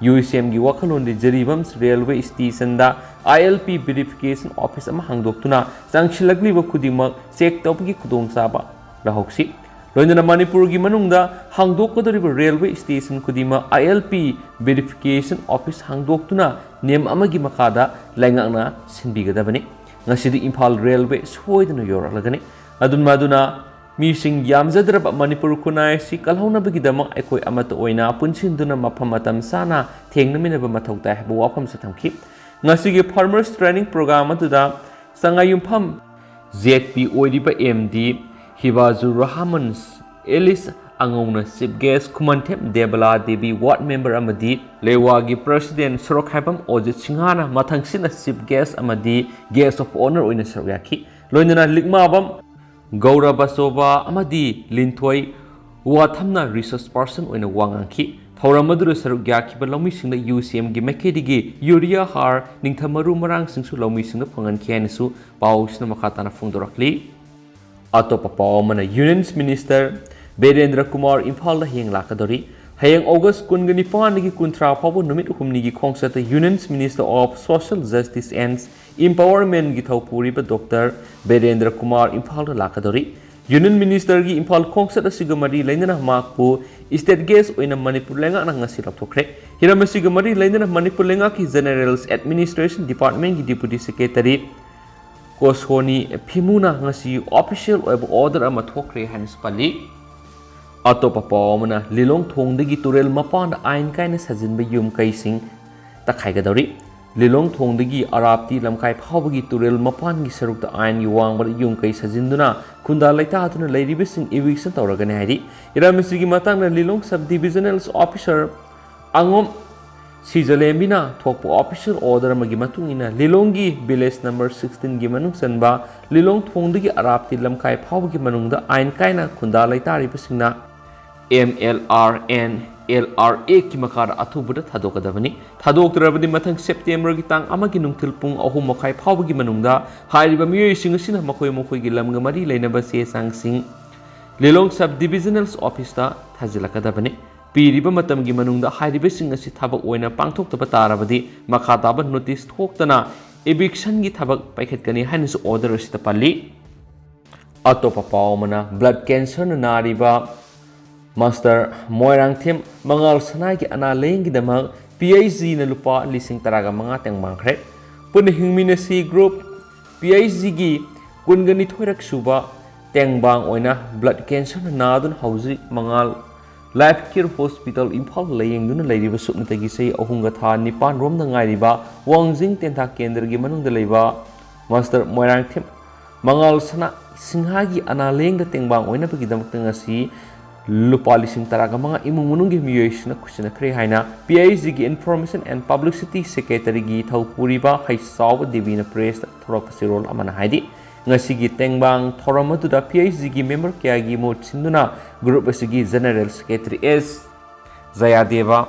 ꯌꯨ ꯁꯤ ꯑꯦꯝꯒꯤ ꯋꯥꯈꯜꯂꯣꯟꯗꯤ ꯖꯤꯔꯤꯕꯥꯝ ꯔꯦꯜꯋꯦ ꯁ꯭ꯇꯦꯁꯟꯗ I L P verification office ꯑꯃ ꯍꯥꯡꯗꯣꯛꯇꯨꯅ ꯆꯪꯁꯤꯜꯂꯛꯂꯤꯕ ꯈꯨꯗꯤꯡꯃꯛ ꯆꯦꯛ ꯇꯧꯕꯒꯤ ꯈꯨꯗꯣꯡꯆꯥꯕ ꯂꯧꯍꯧꯁꯤ꯫ ꯂꯣꯏꯅꯅ ꯃꯅꯤꯄꯨꯔꯒꯤ ꯃꯅꯨꯡꯗ ꯍꯥꯡꯗꯣꯛꯀꯗꯧꯔꯤꯕ ꯔꯦꯜꯋꯦ ꯁ꯭ꯇꯦꯁꯟ ꯈꯨꯗꯤꯡꯃꯛ I L P verification office ꯍꯥꯡꯗꯣꯛꯇꯨꯅ ꯅꯤꯌꯝ ꯑꯃꯒꯤ ꯃꯈꯥꯗ ꯂꯩꯉꯥꯛꯅ ꯁꯤꯟꯕꯤꯒꯗꯕꯅꯤ꯫ ꯉꯁꯤꯗꯤ ꯏꯝꯐꯥꯜ ꯔꯦꯜꯋꯦ ꯁꯣꯏꯗꯅ ꯌꯧꯔꯛꯂꯒꯅꯤ꯫ ꯑꯗꯨꯝ ꯑꯗꯨꯅ ꯃꯤꯁꯤꯡ ꯌꯥꯝꯖꯗ꯭ꯔꯕ ꯃꯅꯤꯄꯨꯔ ꯈꯨꯟꯅꯥꯏ ꯑꯁꯤ ꯀꯜꯍꯧꯅꯕꯒꯤꯗꯃꯛ ꯑꯩꯈꯣꯏ ꯑꯃꯠꯇ ꯑꯣꯏꯅ ꯄꯨꯟꯁꯤꯟꯗꯨꯅ ꯃꯐꯝ ꯃꯇꯝ ꯆꯥꯅ ꯊꯦꯡꯅꯃꯤꯟꯅꯕ ꯃꯊꯧ ꯇꯥꯏ ꯍꯥꯏꯕ ꯋꯥꯐꯝꯁꯨ ꯊꯝꯈꯤ꯫ ꯉꯁꯤꯒꯤ farmers training program ꯑꯗꯨꯗ ꯁꯉꯥꯏꯌꯨꯝꯐꯝ ꯖꯦꯠ ꯄꯤ ꯑꯣꯏꯔꯤꯕ ꯑꯦꯝ ꯗꯤ ꯍꯤꯕꯥꯖꯨꯔ ꯔꯍꯃꯟ, ꯑꯦꯂꯤꯁ ꯑꯉꯧꯅ chief guest, Khumanthem Debala Debi ward member ꯑꯃꯗꯤ ꯂꯩꯋꯥꯒꯤ president ꯁꯣꯔꯣꯛꯈꯥꯏꯕꯝ ꯑꯣꯖꯤꯠ ꯁꯤꯡꯍꯅ ꯃꯊꯪꯁꯤꯠꯅ chief guest ꯑꯃꯗꯤ guest of honour ꯑꯣꯏꯅ ꯁꯔꯨꯛ ꯌꯥꯈꯤ꯫ ꯂꯣꯏꯅꯅ ꯂꯤꯛꯃꯥꯕꯝ ꯒꯧꯔꯕꯆꯣꯕꯥ ꯑꯃꯗꯤ ꯂꯤꯟꯊꯣꯏ ꯋꯥꯊꯝꯅ resource person ꯑꯣꯏꯅ ꯋꯥ ꯉꯥꯡꯈꯤ꯫ ꯊꯧꯔꯝ ꯑꯗꯨꯗ ꯁꯔꯨꯛ ꯌꯥꯈꯤꯕ ꯂꯧꯃꯤꯁꯤꯡꯗ ꯌꯨ ꯁꯤ ꯑꯦꯝꯒꯤ ꯃꯥꯏꯀꯩꯗꯒꯤ ꯌꯨꯔꯤꯌꯥ ꯍꯥꯔ, ꯅꯤꯡꯊꯝ ꯃꯔꯨ ꯃꯔꯥꯡꯁꯤꯡꯁꯨ ꯂꯧꯃꯤꯁꯤꯡꯗ ꯐꯪꯍꯟꯈꯤ ꯍꯥꯏꯅꯁꯨ ꯄꯥꯎꯁꯤꯅ ꯃꯈꯥ ꯇꯥꯅ ꯐꯣꯡꯗꯣꯔꯛꯂꯤ꯫ ꯑꯇꯣꯞꯄ ꯄꯥꯎ ꯑꯃꯅ, ꯌꯨꯅꯤꯌꯟꯁ ꯃꯤꯅꯤꯁꯇꯔ ꯕꯤꯔꯦꯟꯗ꯭ꯔ ꯀꯨꯃꯥꯔ ꯏꯝꯐꯥꯜꯗ ꯍꯌꯦꯡ ꯂꯥꯛꯀꯗꯧꯔꯤ꯫ ꯍꯌꯦꯡ ꯑꯣꯒꯁ ꯀꯨꯟꯒ ꯅꯤꯄꯥꯟꯗꯒꯤ ꯀꯨꯟꯊ꯭ꯔꯥ ꯐꯥꯎꯕ ꯅꯨꯃꯤꯠ ꯍꯨꯝꯅꯤꯒꯤ ꯈꯣꯡꯆꯠꯇ unions minister of social justice and ꯏꯝꯄꯥꯋꯔꯃꯦꯟꯒꯤ ꯊꯧ ꯄꯨꯔꯤꯕ ꯗꯣꯛꯇꯔ ꯕꯤꯔꯦꯟꯗ꯭ꯔ ꯀꯨꯃꯥꯔ ꯏꯝꯐꯥꯜꯗ ꯂꯥꯛꯀꯗꯧꯔꯤ꯫ ꯌꯨꯅꯤꯌꯟ ꯃꯤꯅꯤꯁꯇꯔꯒꯤ ꯏꯝꯐꯥꯜ ꯈꯣꯡꯆꯠ ꯑꯁꯤꯒ ꯃꯔꯤ ꯂꯩꯅꯅ ꯃꯍꯥꯛꯄꯨ ꯏꯁꯇꯦꯠ ꯒꯦꯁ ꯑꯣꯏꯅ ꯃꯅꯤꯄꯨꯔ ꯂꯩꯉꯥꯛꯅ ꯉꯁꯤ ꯂꯧꯊꯣꯛꯈ꯭ꯔꯦ꯫ ꯍꯤꯔꯝ ꯑꯁꯤꯒ ꯃꯔꯤ ꯂꯩꯅꯅ ꯃꯅꯤꯄꯨꯔ ꯂꯩꯉꯥꯛꯀꯤ ꯖꯦꯅꯦꯔꯦꯜꯁ ꯑꯦꯗꯃꯤꯅꯤꯁꯇ꯭ꯔꯦꯁꯟ ꯗꯤꯄꯥꯔꯠꯃꯦꯟꯒꯤ ꯗꯤꯄꯨꯇꯤ ꯁꯦꯀ꯭ꯔꯦꯇꯔꯤ ꯀꯣꯁꯣꯅꯤ ꯐꯤꯃꯨꯅ ꯉꯁꯤ ꯑꯣꯐꯤꯁꯤꯌꯦꯜ ꯑꯣꯏꯕ ꯑꯣꯔꯗꯔ ꯑꯃ ꯊꯣꯛꯈ꯭ꯔꯦ ꯍꯥꯏꯅꯁꯨ ꯄꯜꯂꯤ꯫ ꯑꯇꯣꯞꯄ ꯄꯥꯎ ꯑꯃꯅ, ꯂꯤꯂꯣꯡ ꯊꯣꯡꯗꯒꯤ ꯇꯨꯔꯦꯜ ꯃꯄꯥꯟꯗ ꯑꯥꯏꯟ ꯀꯥꯏꯅ ꯁꯥꯖꯤꯟꯕ ꯌꯨꯝ ꯀꯩꯁꯤꯡ ꯇꯛꯈꯥꯏꯒꯗꯧꯔꯤ꯫ ꯂꯤꯂꯣꯡ ꯊꯣꯡꯗꯒꯤ ꯑꯔꯥꯞꯇꯤ ꯂꯝꯈꯥꯏ ꯐꯥꯎꯕꯒꯤ ꯇꯨꯔꯦꯜ ꯃꯄꯥꯟꯒꯤ ꯁꯔꯨꯛꯇ ꯑꯥꯏꯟꯒꯤ ꯋꯥꯡꯃꯗ ꯌꯨꯝ ꯀꯩ ꯁꯥꯖꯤꯟꯗꯨꯅ ꯈꯨꯟꯗꯥ ꯂꯩꯇꯥꯗꯨꯅ ꯂꯩꯔꯤꯕꯁꯤꯡ ꯏꯚꯤꯛꯁꯟ ꯇꯧꯔꯒꯅꯤ ꯍꯥꯏꯔꯤ꯫ ꯏꯔꯝ ꯑꯁꯤꯒꯤ ꯃꯇꯥꯡꯗ ꯂꯤꯂꯣꯡ ꯁꯕ ꯗꯤꯕꯤꯖꯅꯦꯜ ꯑꯣꯐꯤꯁꯔ ꯑꯉꯣꯝ ꯁꯤꯖꯂꯦꯝꯕꯤꯅ ꯊꯣꯛꯄ ꯑꯣꯐꯤꯁꯤꯌꯦꯜ ꯑꯣꯔꯗꯔ ꯑꯃꯒꯤ ꯃꯇꯨꯡ ꯏꯟꯅ ꯂꯤꯂꯣꯡꯒꯤ ꯚꯤꯂꯦꯖ ꯅꯝꯕꯔ ꯁꯤꯛꯁꯇꯤꯟꯒꯤ ꯃꯅꯨꯡ ꯆꯟꯕ ꯂꯤꯂꯣꯡ ꯊꯣꯡꯗꯒꯤ ꯑꯔꯥꯞꯇꯤ ꯂꯝꯈꯥꯏ ꯐꯥꯎꯕꯒꯤ ꯃꯅꯨꯡꯗ ꯑꯥꯏꯟ ꯀꯥꯏꯅ ꯈꯨꯟꯗꯥ ꯂꯩꯇꯥꯔꯤꯕꯁꯤꯡꯅ M L R N L R ꯑꯦꯒꯤ ꯃꯈꯥꯗ ꯑꯊꯨꯕꯗ ꯊꯥꯗꯣꯛꯀꯗꯕꯅꯤ꯫ ꯊꯥꯗꯣꯛꯇ꯭ꯔꯕꯗꯤ ꯃꯊꯪ ꯁꯦꯞꯇꯦꯝꯕꯔꯒꯤ ꯇꯥꯡ ꯑꯃꯒꯤ ꯅꯨꯡꯊꯤꯜ ꯄꯨꯡ ꯑꯍꯨꯝ ꯃꯈꯥꯏ ꯐꯥꯎꯕꯒꯤ ꯃꯅꯨꯡꯗ ꯍꯥꯏꯔꯤꯕ ꯃꯤꯑꯣꯏꯁꯤꯡ ꯑꯁꯤꯅ ꯃꯈꯣꯏ ꯃꯈꯣꯏꯒꯤ ꯂꯝꯒ ꯃꯔꯤ ꯂꯩꯅꯕ ꯆꯦ ꯆꯥꯡꯁꯤꯡ ꯂꯤꯂꯣꯡ ꯁꯕ ꯗꯤꯕꯤꯖꯅꯦꯜ ꯑꯣꯐꯤꯁꯇ ꯊꯥꯖꯤꯜꯂꯛꯀꯗꯕꯅꯤ꯫ ꯄꯤꯔꯤꯕ ꯃꯇꯝꯒꯤ ꯃꯅꯨꯡꯗ ꯍꯥꯏꯔꯤꯕꯁꯤꯡ ꯑꯁꯤ ꯊꯕꯛ ꯑꯣꯏꯅ ꯄꯥꯡꯊꯣꯛꯇꯕ ꯇꯥꯔꯕꯗꯤ ꯃꯈꯥ ꯇꯥꯕ ꯅꯣꯇꯤꯁ ꯊꯣꯛꯇꯅ ꯏꯚꯤꯛꯁꯟꯒꯤ ꯊꯕꯛ ꯄꯥꯏꯈꯠꯀꯅꯤ ꯍꯥꯏꯅꯁꯨ ꯑꯣꯔꯗꯔ ꯑꯁꯤꯗ ꯄꯜꯂꯤ꯫ ꯑꯇꯣꯞꯄ ꯄꯥꯎ ꯑꯃꯅ, ꯕ꯭ꯂꯗ ꯀꯦꯟꯁꯔꯅ ꯅꯥꯔꯤꯕ ꯃꯥꯁꯇꯔ ꯃꯣꯏꯔꯥꯡꯊꯦꯝ ꯃꯉꯥꯜ ꯁꯅꯥꯒꯤ ꯑꯅꯥ ꯂꯥꯌꯦꯡꯒꯤꯗꯃꯛ ꯄꯤ ꯑꯩꯆ ꯖꯤꯅ ꯂꯨꯄꯥ ꯂꯤꯁꯤꯡ ꯇꯔꯥꯒ ꯃꯉꯥ ꯇꯦꯡꯕꯥꯡꯈ꯭ꯔꯦ꯫ ꯄꯨꯟꯅ ꯍꯤꯡꯃꯤꯟꯅꯁꯤ ꯒ꯭ꯔꯨꯞ ꯄꯤ ꯑꯩꯆ ꯖꯤꯒꯤ ꯀꯨꯟꯒ ꯅꯤꯊꯣꯏꯔꯛ ꯁꯨꯕ ꯇꯦꯡꯕꯥꯡ ꯑꯣꯏꯅ ꯕ꯭ꯂꯗ ꯀꯦꯟꯁꯔꯅ ꯅꯥꯗꯨꯅ ꯍꯧꯖꯤꯛ ꯃꯉꯥꯜ ꯂꯥꯏꯐ ꯀꯤꯌꯔ ꯍꯣꯁꯄꯤꯇꯥꯜ ꯏꯝꯐꯥꯜ ꯂꯥꯌꯦꯡꯗꯨꯅ ꯂꯩꯔꯤꯕ ꯁꯨꯞꯅꯇꯒꯤ ꯆꯍꯤ ꯑꯍꯨꯝꯒ ꯊꯥ ꯅꯤꯄꯥꯟ ꯔꯣꯝꯗ ꯉꯥꯏꯔꯤꯕ ꯋꯥꯡꯖꯤꯡ ꯇꯦꯟꯊꯥ ꯀꯦꯟꯗ꯭ꯔꯒꯤ ꯃꯅꯨꯡꯗ ꯂꯩꯕ ꯃꯥꯁꯇꯔ ꯃꯣꯏꯔꯥꯡꯊꯦꯝ ꯃꯉꯥꯜ ꯁꯅꯥ ꯁꯤꯡꯍꯥꯒꯤ ꯑꯅꯥ ꯂꯥꯌꯦꯡꯗ ꯇꯦꯡꯕꯥꯡ ꯑꯣꯏꯅꯕꯒꯤꯗꯃꯛꯇ ꯉꯁꯤ ꯂꯨꯄꯥ ꯂꯤꯁꯤꯡ ꯇꯔꯥꯒ ꯃꯉꯥ ꯏꯃꯨꯡ ꯃꯅꯨꯡꯒꯤ ꯃꯤꯑꯣꯏꯁꯤꯡꯅ ꯈꯨꯠꯁꯤꯟꯅꯈ꯭ꯔꯦ ꯍꯥꯏꯅ ꯄꯤ ꯑꯩꯆ ꯖꯤꯒꯤ ꯏꯟꯐꯣꯔꯃꯦꯁꯟ ꯑꯦꯟ ꯄꯕ꯭ꯂꯤꯁꯤꯇꯤ ꯁꯦꯀ꯭ꯔꯦꯇꯔꯤꯒꯤ ꯊꯧ ꯄꯨꯔꯤꯕ ꯍꯩꯁꯥꯎꯕ ꯗꯦꯕꯤꯅ ꯄ꯭ꯔꯦꯁꯇ ꯊꯣꯔꯛꯄ ꯆꯦꯔꯣꯜ ꯑꯃꯅ ꯍꯥꯏꯔꯤ꯫ ꯉꯁꯤꯒꯤ ꯇꯦꯡꯕꯥꯡ ꯊꯧꯔꯝ ꯑꯗꯨꯗ ꯄꯤ ꯑꯩꯆ ꯖꯤꯒꯤ ꯃꯦꯝꯕꯔ ꯀꯌꯥꯒꯤ ꯃꯍꯨꯠ ꯁꯤꯟꯗꯨꯅ ꯒ꯭ꯔꯨꯞ ꯑꯁꯤꯒꯤ general secretary S Jayadeb,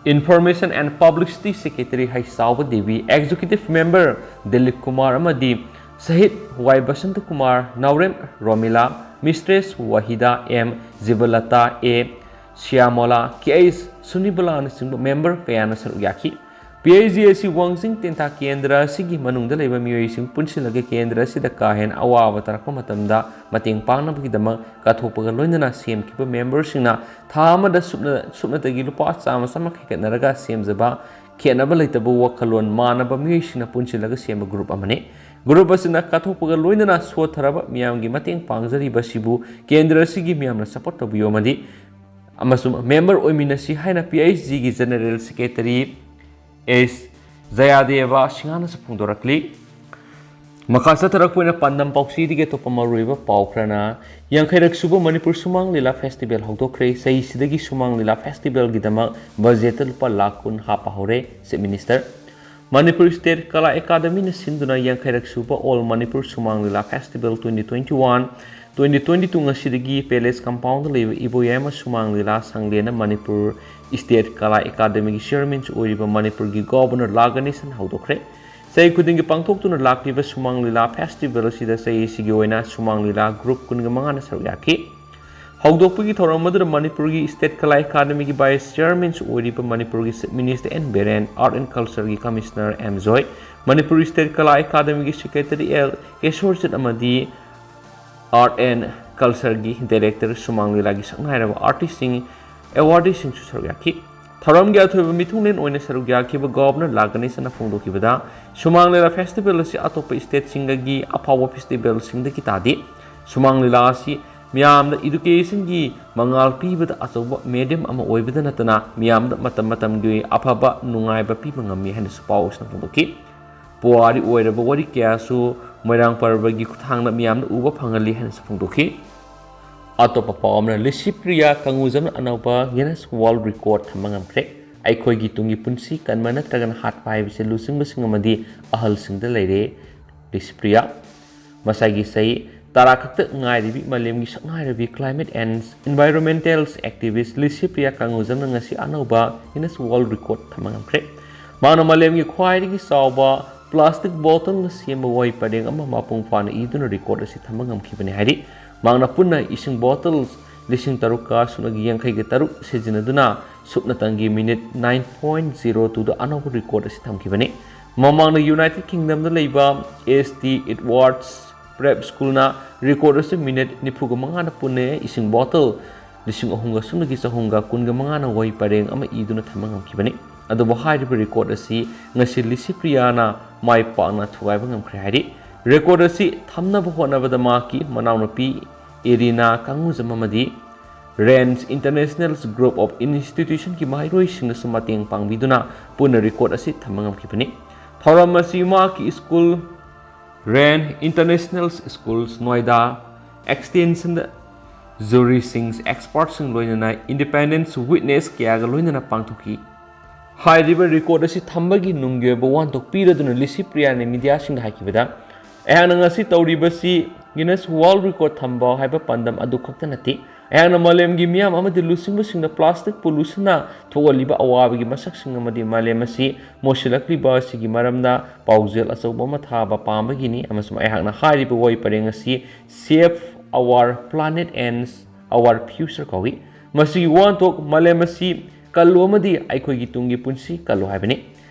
Information and Publicity Secretary Heisaoba Devi, Executive Member Dilip Kumar ꯑꯃꯗꯤ Sahid Y Basanta Kumar, Naorem Romila, Mistress Wahida M, Jibalata A, Shyamola, K H ꯁꯨꯅꯤꯕꯂꯥꯅꯆꯤꯡꯕ member ꯀꯌꯥꯅ ꯁꯔꯨꯛ ꯌꯥꯈꯤ꯫ ꯄꯤ ꯑꯩꯆ ꯖꯤ ꯑꯁꯤ ꯋꯥꯡꯖꯤꯡ ꯇꯦꯟꯊꯥ ꯀꯦꯟꯗ꯭ꯔ ꯑꯁꯤꯒꯤ ꯃꯅꯨꯡꯗ ꯂꯩꯕ ꯃꯤꯑꯣꯏꯁꯤꯡ ꯄꯨꯟꯁꯤꯜꯂꯒ ꯀꯦꯟꯗ꯭ꯔ ꯑꯁꯤꯗ ꯀꯥ ꯍꯦꯟꯅ ꯑꯋꯥꯕ ꯇꯥꯔꯛꯄ ꯃꯇꯝꯗ ꯃꯇꯦꯡ ꯄꯥꯡꯅꯕꯒꯤꯗꯃꯛ ꯀꯠꯊꯣꯛꯄꯒ ꯂꯣꯏꯅꯅ ꯁꯦꯝꯈꯤꯕ memberꯁꯤꯡꯅ ꯊꯥ ꯑꯃꯗ ꯁꯨꯞꯅ-, ꯁꯨꯞꯅꯇꯒꯤ ꯂꯨꯄꯥ ꯆꯥꯝꯃ ꯆꯥꯝꯃ ꯈꯥꯏꯒꯠꯅꯔꯒ ꯁꯦꯝꯖꯕ ꯈꯦꯠꯅꯕ ꯂꯩꯇꯕ ꯋꯥꯈꯜꯂꯣꯟ ꯃꯥꯟꯅꯕ ꯃꯤꯑꯣꯏꯁꯤꯡꯅ ꯄꯨꯟꯁꯤꯜꯂꯒ ꯁꯦꯝꯕ group ꯑꯃꯅꯤ꯫ Group ꯑꯁꯤꯅ ꯀꯠꯊꯣꯛꯄꯒ ꯂꯣꯏꯅꯅ ꯁꯣꯠꯊꯔꯕ ꯃꯤꯌꯥꯝꯒꯤ ꯃꯇꯦꯡ ꯄꯥꯡꯖꯔꯤꯕ ꯑꯁꯤꯕꯨ ꯀꯦꯟꯗ꯭ꯔ ꯑꯁꯤꯒꯤ ꯃꯤꯌꯥꯝꯅ support ꯇꯧꯕꯤꯌꯨ ꯑꯃꯗꯤ ꯑꯃꯁꯨꯡ member ꯑꯣꯏꯃꯤꯟꯅꯁꯤ ꯍꯥꯏꯅ ꯄꯤ ꯑꯩꯆ ꯖꯤꯒꯤ General Secretary ꯑꯦꯁ ꯖꯌꯥꯗꯦꯕ ꯁꯤꯡꯍꯥꯅꯁꯨ ꯐꯣꯡꯗꯣꯔꯛꯂꯤ꯫ ꯃꯈꯥ ꯆꯠꯊꯔꯛꯄ ꯑꯣꯏꯅ ꯄꯥꯟꯗꯝ ꯄꯥꯎꯆꯦꯗꯒꯤ ꯑꯇꯣꯞꯄ ꯃꯔꯨꯑꯣꯏꯕ ꯄꯥꯎ ꯈꯔꯅ, ꯌꯥꯡꯈꯩꯔꯛ ꯁꯨꯕ ꯃꯅꯤꯄꯨꯔ ꯁꯨꯃꯥꯡ ꯂꯤꯂꯥ festival ꯍꯧꯗꯣꯛꯈ꯭ꯔꯦ꯫ ꯆꯍꯤꯁꯤꯗꯒꯤ ꯁꯨꯃꯥꯡ ꯂꯤꯂꯥ festivalꯒꯤꯗꯃꯛ budgetꯇ ꯂꯨꯄꯥ ꯂꯥꯈ ꯀꯨꯟ ꯍꯥꯞꯄ ꯍꯧꯔꯦ, Chief Minister꯫ ꯃꯅꯤꯄꯨꯔ State ꯀꯂꯥ ꯑꯦꯀꯥꯗꯃꯤꯅ ꯁꯤꯟꯗꯨꯅ ꯌꯥꯡꯈꯩꯔꯛ ꯁꯨꯕ All Manipur ꯁꯨꯃꯥꯡ ꯂꯤꯂꯥ festival twenty twenty-one, twenty twenty-two ꯉꯁꯤꯗꯒꯤ Palace Compoundꯗ ꯂꯩꯕ ꯏꯕꯣꯌꯥꯏꯃ ꯁꯨꯃꯥꯡ ꯂꯤꯂꯥ ꯁꯪꯂꯦꯟꯅ ꯃꯅꯤꯄꯨꯔ State ꯀꯂꯥ ꯑꯦꯀꯥꯗꯃꯤꯒꯤ Chairmanꯁꯨ ꯑꯣꯏꯔꯤꯕ ꯃꯅꯤꯄꯨꯔꯒꯤ Governor ꯂꯥ ꯒꯅꯦꯁꯟ ꯍꯧꯗꯣꯛꯈ꯭ꯔꯦ꯫ ꯆꯍꯤ ꯈꯨꯗꯤꯡꯒꯤ ꯄꯥꯡꯊꯣꯛꯇꯨꯅ ꯂꯥꯛꯂꯤꯕ ꯁꯨꯃꯥꯡ ꯂꯤꯂꯥ festival ꯑꯁꯤꯗ ꯆꯍꯤ ꯑꯁꯤꯒꯤ ꯑꯣꯏꯅ ꯁꯨꯃꯥꯡ ꯂꯤꯂꯥ group ꯀꯨꯟꯒ ꯃꯉꯥꯅ ꯁꯔꯨꯛ ꯌꯥꯈꯤ꯫ ꯍꯧꯗꯣꯛꯄꯒꯤ ꯊꯧꯔꯝ ꯑꯗꯨꯗ ꯃꯅꯤꯄꯨꯔꯒꯤ State ꯀꯂꯥ ꯑꯦꯀꯥꯗꯃꯤꯒꯤ Vice Chairmanꯁꯨ ꯑꯣꯏꯔꯤꯕ ꯃꯅꯤꯄꯨꯔꯒꯤ Chief Minister N Biren, Art and Cultureꯒꯤ Commissioner M Joy, Manipur State Kala ꯑꯦꯀꯥꯗꯃꯤꯒꯤ Secretary L Kesorjit ꯑꯃꯗꯤ Art and Cultureꯒꯤ Director ꯁꯨꯃꯥꯡ ꯂꯤꯂꯥꯒꯤ ꯁꯛꯅꯥꯏꯔꯕ artistꯁꯤꯡ, awardeeꯁꯤꯡꯁꯨ ꯁꯔꯨꯛ ꯌꯥꯈꯤ꯫ ꯊꯧꯔꯝꯒꯤ ꯑꯊꯣꯏꯕ ꯃꯤꯊꯨꯡꯂꯦꯟ ꯑꯣꯏꯅ ꯁꯔꯨꯛ ꯌꯥꯈꯤꯕ Governor ꯂꯥ ꯒꯅꯦꯁꯟꯅ ꯐꯣꯡꯗꯣꯛꯈꯤꯕꯗ, ꯁꯨꯃꯥꯡ ꯂꯤꯂꯥ festival ꯑꯁꯤ ꯑꯇꯣꯞꯄ stateꯁꯤꯡꯒꯒꯤ ꯑꯐꯥꯎꯕ festivalꯁꯤꯡꯗꯒꯤ ꯇꯥꯗꯦ꯫ ꯁꯨꯃꯥꯡ ꯂꯤꯂꯥ ꯑꯁꯤ ꯃꯤꯌꯥꯝꯗ educationꯒꯤ ꯃꯉꯥꯜ ꯄꯤꯕꯗ ꯑꯆꯧꯕ medium ꯑꯃ ꯑꯣꯏꯕꯗ ꯅꯠꯇꯅ ꯃꯤꯌꯥꯝꯗ ꯃꯇꯝ ꯃꯇꯝꯒꯤ ꯑꯐꯕ ꯅꯨꯡꯉꯥꯏꯕ ꯄꯤꯕ ꯉꯝꯃꯤ ꯍꯥꯏꯅꯁꯨ ꯄꯥꯎ ꯑꯁꯤꯅ ꯐꯣꯡꯗꯣꯛꯈꯤ꯫ ꯄꯨꯋꯥꯔꯤ ꯑꯣꯏꯔꯕ ꯋꯥꯔꯤ ꯀꯌꯥꯁꯨ ꯃꯣꯏꯔꯥꯡ ꯄꯔꯕꯒꯤ ꯈꯨꯠꯊꯥꯡꯗ ꯃꯤꯌꯥꯝꯅ ꯎꯕ ꯐꯪꯍꯜꯂꯤ ꯍꯥꯏꯅꯁꯨ ꯐꯣꯡꯗꯣꯛꯈꯤ꯫ ꯑꯇꯣꯞꯄ ꯄꯥꯎ ꯑꯃꯅ, ꯂꯤꯁꯤꯄ꯭ꯔꯤꯌꯥ ꯀꯪꯒꯨꯖꯝꯅ ꯑꯅꯧꯕ Guinness World Record ꯊꯝꯕ ꯉꯝꯈ꯭ꯔꯦ꯫ ꯑꯩꯈꯣꯏꯒꯤ ꯇꯨꯡꯒꯤ ꯄꯨꯟꯁꯤ ꯀꯟꯕ ꯅꯠꯇ꯭ꯔꯒꯅ ꯍꯥꯠꯄ ꯍꯥꯏꯕꯁꯤ ꯂꯨꯆꯤꯡꯕꯁꯤꯡ ꯑꯃꯗꯤ ꯑꯍꯜꯁꯤꯡꯗ ꯂꯩꯔꯦ꯫ ꯂꯤꯁꯤꯄ꯭ꯔꯤꯌꯥ ꯃꯁꯥꯒꯤ ꯆꯍꯤ ꯇꯔꯥ ꯈꯛꯇ ꯉꯥꯏꯔꯤꯕꯤ ꯃꯥꯂꯦꯝꯒꯤ ꯁꯛꯅꯥꯏꯔꯕꯤ climate and environmental activist Licypriya ꯀꯥꯡꯉꯨꯖꯝꯅ ꯉꯁꯤ ꯑꯅꯧꯕ Guinness World Record ꯊꯝꯕ ꯉꯝꯈ꯭ꯔꯦ꯫ ꯃꯍꯥꯛꯅ ꯃꯥꯂꯦꯝꯒꯤ ꯈ꯭ꯋꯥꯏꯗꯒꯤ ꯆꯥꯎꯕ plastic bottleꯅ ꯁꯦꯝꯕ ꯋꯥꯍꯩ ꯄꯔꯦꯡ ꯑꯃ ꯃꯄꯨꯡ ꯐꯥꯅ ꯏꯗꯨꯅ record ꯑꯁꯤ ꯊꯝꯕ ꯉꯝꯈꯤꯕꯅꯤ ꯍꯥꯏꯔꯤ꯫ ꯃꯍꯥꯛꯅ ꯄꯨꯟꯅ ꯏꯁꯤꯡ bottles ꯂꯤꯁꯤꯡ ꯇꯔꯨꯛꯀ ꯁꯨꯞꯅꯒꯤ ꯌꯥꯡꯈꯩꯒ ꯇꯔꯨꯛ ꯁꯤꯖꯤꯟꯅꯗꯨꯅ ꯁꯨꯞꯅꯇꯪꯒꯤ minute nine point zero twoꯗ ꯑꯅꯧꯕ record ꯑꯁꯤ ꯊꯝꯈꯤꯕꯅꯤ꯫ ꯃꯃꯥꯡꯗ United Kingdomꯗ ꯂꯩꯕ S T Edwards Prep Schoolꯅ record ꯑꯁꯤ minute ꯅꯤꯐꯨꯒ ꯃꯉꯥꯅ ꯄꯨꯟꯅ ꯏꯁꯤꯡ bottle ꯂꯤꯁꯤꯡ ꯑꯍꯨꯝꯒ ꯁꯨꯞꯅꯒꯤ ꯆꯍꯨꯝꯒ ꯀꯨꯟꯒ ꯃꯉꯥꯅ ꯋꯥꯍꯩ ꯄꯔꯦꯡ ꯑꯃ ꯏꯗꯨꯅ ꯊꯝꯕ ꯉꯝꯈꯤꯕꯅꯤ꯫ ꯑꯗꯨꯕꯨ ꯍꯥꯏꯔꯤꯕ record ꯑꯁꯤ ꯉꯁꯤ ꯂꯤꯁꯤꯄ꯭ꯔꯤꯌꯥꯅ ꯃꯥꯏ ꯄꯥꯛꯅ ꯊꯨꯒꯥꯏꯕ ꯉꯝꯈ꯭ꯔꯦ ꯍꯥꯏꯔꯤ꯫ Record ꯑꯁꯤ ꯊꯝꯅꯕ ꯍꯣꯠꯅꯕꯗ ꯃꯍꯥꯛꯀꯤ ꯃꯅꯥꯎꯅꯨꯄꯤ ꯏꯔꯤꯅꯥ ꯀꯥꯡꯉꯨꯖꯝ ꯑꯃꯗꯤ Range International Group of Institutionꯀꯤ ꯃꯍꯩꯔꯣꯏꯁꯤꯡꯅꯁꯨ ꯃꯇꯦꯡ ꯄꯥꯡꯕꯤꯗꯨꯅ ꯄꯨꯟꯅ record ꯑꯁꯤ ꯊꯝꯕ ꯉꯝꯈꯤꯕꯅꯤ꯫ ꯊꯧꯔꯝ ꯑꯁꯤ ꯃꯍꯥꯛꯀꯤ school Range International Schools Noida extension juryꯁꯤꯡ, expertꯁꯤꯡ ꯂꯣꯏꯅꯅ independent witness ꯀꯌꯥꯒ ꯂꯣꯏꯅꯅ ꯄꯥꯡꯊꯣꯛꯈꯤ꯫ ꯍꯥꯏꯔꯤꯕ record ꯑꯁꯤ ꯊꯝꯕꯒꯤ ꯅꯨꯡꯒꯤ ꯑꯣꯏꯕ ꯋꯥꯍꯟꯊꯣꯛ ꯄꯤꯔꯗꯨꯅ ꯂꯤꯁꯤꯄ꯭ꯔꯤꯌꯥꯅ mediaꯁꯤꯡꯗ ꯍꯥꯏꯈꯤꯕꯗ, "ꯑꯩꯍꯥꯛꯅ ꯉꯁꯤ ꯇꯧꯔꯤꯕꯁꯤ Guinness World Record ꯊꯝꯕ ꯍꯥꯏꯕ ꯄꯥꯟꯗꯝ ꯑꯗꯨ ꯈꯛꯇ ꯅꯠꯇꯦ꯫ ꯑꯩꯍꯥꯛꯅ ꯃꯥꯂꯦꯝꯒꯤ ꯃꯤꯌꯥꯝ ꯑꯃꯗꯤ ꯂꯨꯆꯤꯡꯕꯁꯤꯡꯗ plastic pollutionꯅ ꯊꯣꯛꯍꯜꯂꯤꯕ ꯑꯋꯥꯕꯒꯤ ꯃꯁꯛꯁꯤꯡ ꯑꯃꯗꯤ ꯃꯥꯂꯦꯝ ꯑꯁꯤ ꯃꯣꯠꯁꯤꯜꯂꯛꯂꯤꯕ ꯑꯁꯤꯒꯤ ꯃꯔꯝꯗ ꯄꯥꯎꯖꯦꯜ ꯑꯆꯧꯕ ꯑꯃ ꯊꯥꯕ ꯄꯥꯝꯕꯒꯤꯅꯤ, ꯑꯃꯁꯨꯡ ꯑꯩꯍꯥꯛꯅ ꯍꯥꯏꯔꯤꯕ ꯋꯥꯍꯩ ꯄꯔꯦꯡ ꯑꯁꯤ Save Our Planet and Our Future ꯀꯧꯏ꯫ ꯃꯁꯤꯒꯤ ꯋꯥꯍꯟꯊꯣꯛ ꯃꯥꯂꯦꯝ ꯑꯁꯤ ꯀꯜꯂꯨ ꯑꯃꯗꯤ ꯑꯩꯈꯣꯏꯒꯤ ꯇꯨꯡꯒꯤ ꯄꯨꯟꯁꯤ ꯀꯜꯂꯨ ꯍꯥꯏꯕꯅꯤ"꯫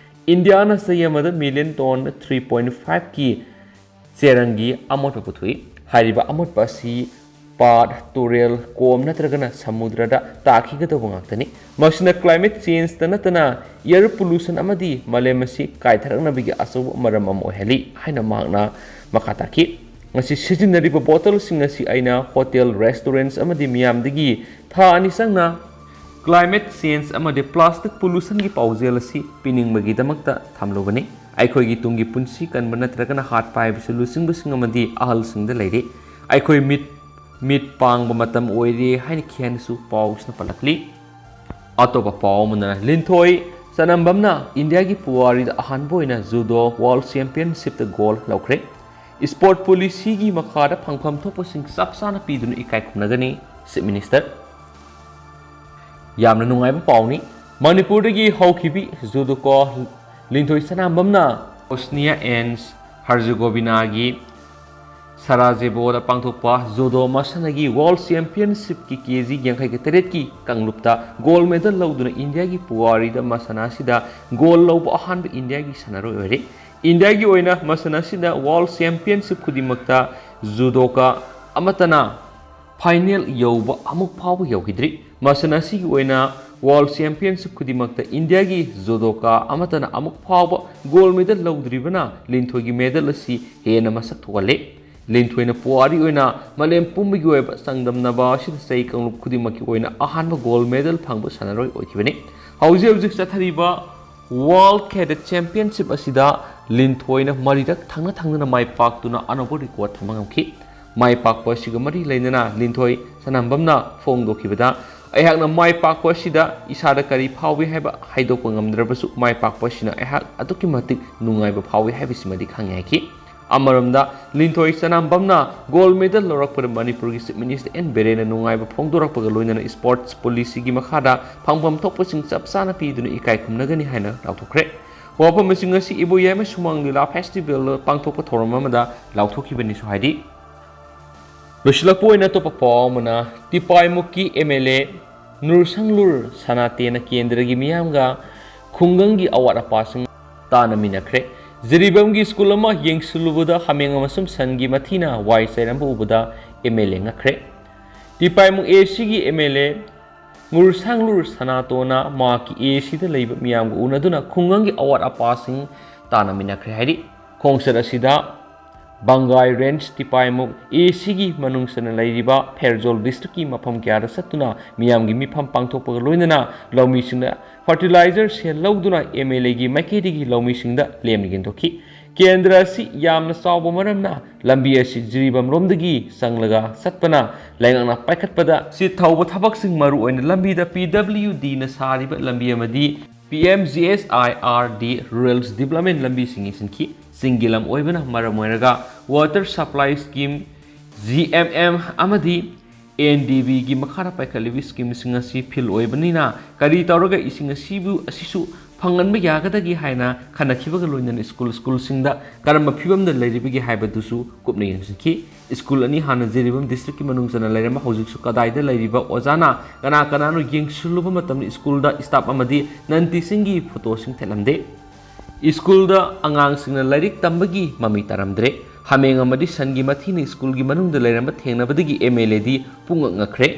ꯏꯟꯗꯤꯌꯥꯅ ꯆꯍꯤ ꯑꯃꯗ million ton three point fiveꯀꯤ ꯆꯦꯔꯪꯒꯤ ꯑꯃꯣꯠꯄ ꯄꯨꯊꯣꯛꯏ꯫ ꯍꯥꯏꯔꯤꯕ ꯑꯃꯣꯠꯄ ꯑꯁꯤ ꯄꯥꯠ, ꯇꯨꯔꯦꯜ, ꯀꯣꯝ ꯅꯠꯇ꯭ꯔꯒꯅ ꯁꯃꯨꯗ꯭ꯔꯗ ꯇꯥꯈꯤꯒꯗꯧꯕ ꯉꯥꯛꯇꯅꯤ꯫ ꯃꯁꯤꯅ climate changeꯇ ꯅꯠꯇꯅ air pollution ꯑꯃꯗꯤ ꯃꯥꯂꯦꯝ ꯑꯁꯤ ꯀꯥꯏꯊꯔꯛꯅꯕꯒꯤ ꯑꯆꯧꯕ ꯃꯔꯝ ꯑꯃ ꯑꯣꯏꯍꯜꯂꯤ ꯍꯥꯏꯅ ꯃꯍꯥꯛꯅ ꯃꯈꯥ ꯇꯥꯈꯤ꯫ ꯉꯁꯤ ꯁꯤꯖꯤꯟꯅꯔꯤꯕ bottleꯁꯤꯡ ꯑꯁꯤ ꯑꯩꯅ hotel, restaurants ꯑꯃꯗꯤ ꯃꯤꯌꯥꯝꯗꯒꯤ ꯊꯥ ꯑꯅꯤ ꯆꯪꯅ climate change ꯑꯃꯗꯤ plastic pollutionꯒꯤ ꯄꯥꯎꯖꯦꯜ ꯑꯁꯤ ꯄꯤꯅꯤꯡꯕꯒꯤꯗꯃꯛꯇ ꯊꯝꯂꯨꯕꯅꯤ꯫ ꯑꯩꯈꯣꯏꯒꯤ ꯇꯨꯡꯒꯤ ꯄꯨꯟꯁꯤ ꯀꯟꯕ ꯅꯠꯇ꯭ꯔꯒꯅ ꯍꯥꯠꯄ ꯍꯥꯏꯕꯁꯤ ꯂꯨꯆꯤꯡꯕꯁꯤꯡ ꯑꯃꯗꯤ ꯑꯍꯜꯁꯤꯡꯗ ꯂꯩꯔꯤ꯫ ꯑꯩꯈꯣꯏ ꯃꯤꯠ, ꯃꯤꯠ ꯄꯥꯡꯕ ꯃꯇꯝ ꯑꯣꯏꯔꯦ ꯍꯥꯏꯅ ꯈꯦꯟꯅꯁꯨ ꯄꯥꯎꯁꯤꯅ ꯄꯜꯂꯛꯂꯤ꯫ ꯑꯇꯣꯞꯄ ꯄꯥꯎ ꯑꯃꯅ ꯂꯤꯟꯊꯣꯏ ꯆꯅꯝꯕꯝꯅ ꯏꯟꯗꯤꯌꯥꯒꯤ ꯄꯨꯋꯥꯔꯤꯗ ꯑꯍꯥꯟꯕ ꯑꯣꯏꯅ judo World Championshipꯇ gold ꯂꯧꯈ꯭ꯔꯦ꯫ Sport policyꯒꯤ ꯃꯈꯥꯗ ꯐꯪꯐꯝ ꯊꯣꯛꯄꯁꯤꯡ ꯆꯞ ꯆꯥꯅ ꯄꯤꯗꯨꯅ ꯏꯀꯥꯏ ꯈꯨꯝꯅꯒꯅꯤ꯫ Chief Minister꯫ ꯌꯥꯝꯅ ꯅꯨꯡꯉꯥꯏꯕ ꯄꯥꯎꯅꯤ꯫ ꯃꯅꯤꯄꯨꯔꯗꯒꯤ ꯍꯧꯈꯤꯕꯤ ꯖꯨꯗꯣꯀꯣ ꯂꯤꯟꯊꯣꯏ ꯁꯅꯥꯝꯕꯝꯅ ꯕꯣꯁꯅꯤꯌꯥ ꯑꯦꯟ ꯍꯔꯖꯒꯣꯕꯤꯅꯥꯒꯤ ꯁꯔꯥꯖꯦꯕꯣꯗ ꯄꯥꯡꯊꯣꯛꯄ ꯖꯨꯗꯣ ꯃꯁꯥꯟꯅꯒꯤ World Championshipꯀꯤ ꯀꯦ ꯖꯤ ꯌꯥꯡꯈꯩꯒ ꯇꯔꯦꯠꯀꯤ ꯀꯥꯡꯂꯨꯞꯇ ꯒꯣꯜ ꯃꯦꯗꯜ ꯂꯧꯗꯨꯅ ꯏꯟꯗꯤꯌꯥꯒꯤ ꯄꯨꯋꯥꯔꯤꯗ ꯃꯁꯥꯟꯅ ꯑꯁꯤꯗ ꯒꯣꯜ ꯂꯧꯕ ꯑꯍꯥꯟꯕ ꯏꯟꯗꯤꯌꯥꯒꯤ ꯁꯥꯟꯅꯔꯣꯏ ꯑꯣꯏꯔꯦ꯫ ꯏꯟꯗꯤꯌꯥꯒꯤ ꯑꯣꯏꯅ ꯃꯁꯥꯟꯅ ꯑꯁꯤꯗ World Championship ꯈꯨꯗꯤꯡꯃꯛꯇ ꯖꯨꯗꯣꯀꯥ ꯑꯃꯠꯇꯅ ꯐꯥꯏꯅꯦꯜ ꯌꯧꯕ ꯑꯃꯨꯛ ꯐꯥꯎꯕ ꯌꯧꯈꯤꯗ꯭ꯔꯤ꯫ ꯃꯁꯥꯟꯅ ꯑꯁꯤꯒꯤ ꯑꯣꯏꯅ World Championship ꯈꯨꯗꯤꯡꯃꯛꯇ ꯏꯟꯗꯤꯌꯥꯒꯤ ꯖꯨꯗꯣꯀꯥ ꯑꯃꯠꯇꯅ ꯑꯃꯨꯛ ꯐꯥꯎꯕ ꯒꯣꯜ ꯃꯦꯗꯜ ꯂꯧꯗ꯭ꯔꯤꯕꯅ ꯂꯤꯟꯊꯣꯏꯒꯤ ꯃꯦꯗꯜ ꯑꯁꯤ ꯍꯦꯟꯅ ꯃꯁꯛ ꯊꯣꯛꯍꯜꯂꯦ꯫ ꯂꯤꯟꯊꯣꯏꯅ ꯄꯨꯋꯥꯔꯤ ꯑꯣꯏꯅ ꯃꯥꯂꯦꯝ ꯄꯨꯝꯕꯒꯤ ꯑꯣꯏꯕ ꯆꯥꯡꯗꯝꯅꯕ ꯑꯁꯤꯗ ꯆꯍꯤ ꯀꯥꯡꯂꯨꯞ ꯈꯨꯗꯤꯡꯃꯛꯀꯤ ꯑꯣꯏꯅ ꯑꯍꯥꯟꯕ ꯒꯣꯜ ꯃꯦꯗꯜ ꯐꯪꯕ ꯁꯥꯟꯅꯔꯣꯏ ꯑꯣꯏꯈꯤꯕꯅꯤ꯫ ꯍꯧꯖꯤꯛ ꯍꯧꯖꯤꯛ ꯆꯠꯊꯔꯤꯕ World Cadet Championship ꯑꯁꯤꯗ ꯂꯤꯟꯊꯣꯏꯅ ꯃꯔꯤꯔꯛ ꯊꯪꯅ ꯊꯪꯅꯅ ꯃꯥꯏ ꯄꯥꯛꯇꯨꯅ ꯑꯅꯧꯕ ꯔꯦꯀꯣꯔꯗ ꯊꯝꯕ ꯉꯝꯈꯤ꯫ ꯃꯥꯏ ꯄꯥꯛꯄ ꯑꯁꯤꯒ ꯃꯔꯤ ꯂꯩꯅꯅ ꯂꯤꯟꯊꯣꯏ ꯁꯅꯥꯝꯕꯝꯅ ꯐꯣꯡꯗꯣꯛꯈꯤꯕꯗ, ꯑꯩꯍꯥꯛꯅ ꯃꯥꯏ ꯄꯥꯛꯄ ꯑꯁꯤꯗ ꯏꯁꯥꯗ ꯀꯔꯤ ꯐꯥꯎꯏ ꯍꯥꯏꯕ ꯍꯥꯏꯗꯣꯛꯄ ꯉꯝꯗ꯭ꯔꯕꯁꯨ, ꯃꯥꯏ ꯄꯥꯛꯄ ꯑꯁꯤꯅ ꯑꯩꯍꯥꯛ ꯑꯗꯨꯛꯀꯤ ꯃꯇꯤꯛ ꯅꯨꯡꯉꯥꯏꯕ ꯐꯥꯎꯏ ꯍꯥꯏꯕꯁꯤꯃꯗꯤ ꯈꯪꯉꯦ ꯍꯥꯏꯈꯤ꯫ ꯑꯃꯔꯣꯝꯗ, ꯂꯤꯟꯊꯣꯏ ꯁꯅꯥꯝꯕꯝꯅ ꯒꯣꯜ ꯃꯦꯗꯜ ꯂꯧꯔꯛꯄꯗ ꯃꯅꯤꯄꯨꯔꯒꯤ Chief Minister ꯑꯦꯟ ꯕꯤꯔꯦꯟꯅ ꯅꯨꯡꯉꯥꯏꯕ ꯐꯣꯡꯗꯣꯔꯛꯄꯒ ꯂꯣꯏꯅꯅ Sports Policyꯒꯤ ꯃꯈꯥꯗ ꯐꯪꯐꯝ ꯊꯣꯛꯄꯁꯤꯡ ꯆꯞ ꯆꯥꯅ ꯄꯤꯗꯨꯅ ꯏꯀꯥꯏ ꯈꯨꯝꯅꯒꯅꯤ ꯍꯥꯏꯅ ꯂꯥꯎꯊꯣꯛꯈ꯭ꯔꯦ꯫ ꯋꯥꯐꯝꯁꯤꯡ ꯑꯁꯤ ꯏꯕꯣꯌꯥꯏꯃ ꯁꯨꯃꯥꯡ ꯂꯤꯂꯥ Festivalꯗ ꯄꯥꯡꯊꯣꯛꯄ ꯊꯧꯔꯝ ꯑꯃꯗ ꯂꯥꯎꯊꯣꯛꯈꯤꯕꯅꯤꯁꯨ ꯍꯥꯏꯔꯤ꯫ ꯂꯣꯏꯁꯤꯜꯂꯛꯄ ꯑꯣꯏꯅ ꯑꯇꯣꯞꯄ ꯄꯥꯎ ꯑꯃꯅ, ꯇꯤꯄꯥꯏꯃꯨꯛꯀꯤ ꯑꯦꯝ ꯑꯦꯜ ꯑꯦ ꯅꯨꯔꯁꯪꯂꯨꯔ ꯁꯅꯥꯇꯦꯅ ꯀꯦꯟꯗ꯭ꯔꯒꯤ ꯃꯤꯌꯥꯝꯒ ꯈꯨꯡꯒꯪꯒꯤ ꯑꯋꯥꯠ ꯑꯄꯥꯁꯤꯡ ꯇꯥꯟꯅꯃꯤꯟꯅꯈ꯭ꯔꯦ꯫ ꯖꯤꯔꯤꯕꯥꯝꯒꯤ ꯁ꯭ꯀꯨꯜ ꯑꯃ ꯌꯦꯡꯁꯤꯜꯂꯨꯕꯗ ꯍꯥꯃꯦꯡ ꯑꯃꯁꯨꯡ ꯁꯟꯒꯤ ꯃꯊꯤꯅ ꯋꯥꯏ ꯆꯥꯏꯔꯝꯕ ꯎꯕꯗ ꯑꯦꯝ ꯑꯦꯜ ꯑꯦ ꯉꯛꯈ꯭ꯔꯦ꯫ ꯇꯤꯄꯥꯏꯃꯨꯛ ꯑꯦ ꯁꯤꯒꯤ ꯑꯦꯝ ꯑꯦꯜ ꯑꯦ ꯉꯨꯔꯁꯥꯡꯂꯨꯔ ꯁꯅꯥꯇꯣꯟꯅ ꯃꯍꯥꯛꯀꯤ ꯑꯦ ꯁꯤꯗ ꯂꯩꯕ ꯃꯤꯌꯥꯝꯒ ꯎꯅꯗꯨꯅ ꯈꯨꯡꯒꯪꯒꯤ ꯑꯋꯥꯠ ꯑꯄꯥꯁꯤꯡ ꯇꯥꯟꯅꯃꯤꯟꯅꯈ꯭ꯔꯦ ꯍꯥꯏꯔꯤ꯫ ꯈꯣꯡꯆꯠ ꯑꯁꯤꯗ ꯕꯪꯒꯥꯏ ꯔꯦꯟꯖ ꯇꯤꯄꯥꯏꯃꯨꯛ ꯑꯦ ꯁꯤꯒꯤ ꯃꯅꯨꯡ ꯆꯟꯅ ꯂꯩꯔꯤꯕ ꯐꯦꯔꯖꯣꯜ ꯗꯤꯁꯇ꯭ꯔꯤꯛꯀꯤ ꯃꯐꯝ ꯀꯌꯥꯗ ꯆꯠꯇꯨꯅ ꯃꯤꯌꯥꯝꯒꯤ ꯃꯤꯐꯝ ꯄꯥꯡꯊꯣꯛꯄꯒ ꯂꯣꯏꯅꯅ ꯂꯧꯃꯤꯁꯤꯡꯅ ꯐꯔꯇꯤꯂꯥꯏꯖꯔ ꯁꯦꯜ ꯂꯧꯗꯨꯅ ꯑꯦꯝ ꯑꯦꯜ ꯑꯦꯒꯤ ꯃꯥꯏꯀꯩꯗꯒꯤ ꯂꯧꯃꯤꯁꯤꯡꯗ ꯂꯦꯝꯅ ꯌꯦꯟꯊꯣꯛꯈꯤ꯫ ꯀꯦꯟꯗ꯭ꯔ ꯑꯁꯤ ꯌꯥꯝꯅ ꯆꯥꯎꯕ ꯃꯔꯝꯅ ꯂꯝꯕꯤ ꯑꯁꯤ ꯖꯤꯔꯤꯕꯥꯝ ꯔꯣꯝꯗꯒꯤ ꯆꯪꯂꯒ ꯆꯠꯄꯅ ꯂꯩꯉꯥꯛꯅ ꯄꯥꯏꯈꯠꯄꯗ ꯁꯤꯠ ꯊꯧꯕ ꯊꯕꯛꯁꯤꯡ, ꯃꯔꯨꯑꯣꯏꯅ ꯂꯝꯕꯤꯗ ꯄꯤ ꯗꯕ꯭ꯂꯤꯌꯨ ꯗꯤꯅ ꯁꯥꯔꯤꯕ ꯂꯝꯕꯤ ꯑꯃꯗꯤ ꯄꯤ ꯑꯦꯝ ꯖꯤ ꯑꯦꯁ ꯑꯥꯏ ꯑꯥꯔ ꯗꯤ Rurals Development ꯂꯝꯕꯤꯁꯤꯡ ꯌꯦꯡꯁꯤꯟꯈꯤ꯫ ꯆꯤꯡꯒꯤ ꯂꯝ ꯑꯣꯏꯕꯅ ꯃꯔꯝ ꯑꯣꯏꯔꯒ Water Supply Scheme, G M M ꯑꯃꯗꯤ A N D Bꯒꯤ ꯃꯈꯥꯗ ꯄꯥꯏꯈꯠꯂꯤꯕ schemeꯁꯤꯡ ꯑꯁꯤ ꯐꯦꯜ ꯑꯣꯏꯕꯅꯤꯅ ꯀꯔꯤ ꯇꯧꯔꯒ ꯏꯁꯤꯡ ꯑꯁꯤꯕꯨ, ꯑꯁꯤꯁꯨ ꯐꯪꯍꯟꯕ ꯌꯥꯒꯗꯒꯦ ꯍꯥꯏꯅ ꯈꯟꯅꯈꯤꯕꯒ ꯂꯣꯏꯅꯅ ꯁ꯭ꯀꯨꯜ, ꯁ꯭ꯀꯨꯜꯁꯤꯡꯗ ꯀꯔꯝꯕ ꯐꯤꯕꯝꯗ ꯂꯩꯔꯤꯕꯒꯦ ꯍꯥꯏꯕꯗꯨꯁꯨ ꯀꯨꯞꯅ ꯌꯦꯡꯁꯤꯟꯈꯤ꯫ ꯁ꯭ꯀꯨꯜ ꯑꯅꯤ ꯍꯥꯟꯅ ꯖꯤꯔꯤꯕꯥꯝ districtꯀꯤ ꯃꯅꯨꯡ ꯆꯟꯅ ꯂꯩꯔꯝꯕ ꯍꯧꯖꯤꯛꯁꯨ ꯀꯗꯥꯏꯗ ꯂꯩꯔꯤꯕ ꯑꯣꯖꯥꯅ ꯀꯅꯥ ꯀꯅꯥꯅꯣ ꯌꯦꯡꯁꯤꯜꯂꯨꯕ ꯃꯇꯝꯗ ꯁ꯭ꯀꯨꯜꯗ staff ꯑꯃꯗꯤ non-teachingꯒꯤ photoꯁꯤꯡ ꯊꯦꯠꯂꯝꯗꯦ꯫ ꯁ꯭ꯀꯨꯜꯗ ꯑꯉꯥꯡꯁꯤꯡꯅ ꯂꯥꯏꯔꯤꯛ ꯇꯝꯕꯒꯤ ꯃꯃꯤ ꯇꯥꯔꯝꯗ꯭ꯔꯦ꯫ ꯍꯥꯃꯦꯡ ꯑꯃꯗꯤ ꯁꯟꯒꯤ ꯃꯊꯤꯅ ꯁ꯭ꯀꯨꯜꯒꯤ ꯃꯅꯨꯡꯗ ꯂꯩꯔꯝꯕ ꯊꯦꯡꯅꯕꯗꯒꯤ M L Aꯗꯤ ꯄꯨꯡꯉꯛ ꯉꯛꯈ꯭ꯔꯦ꯫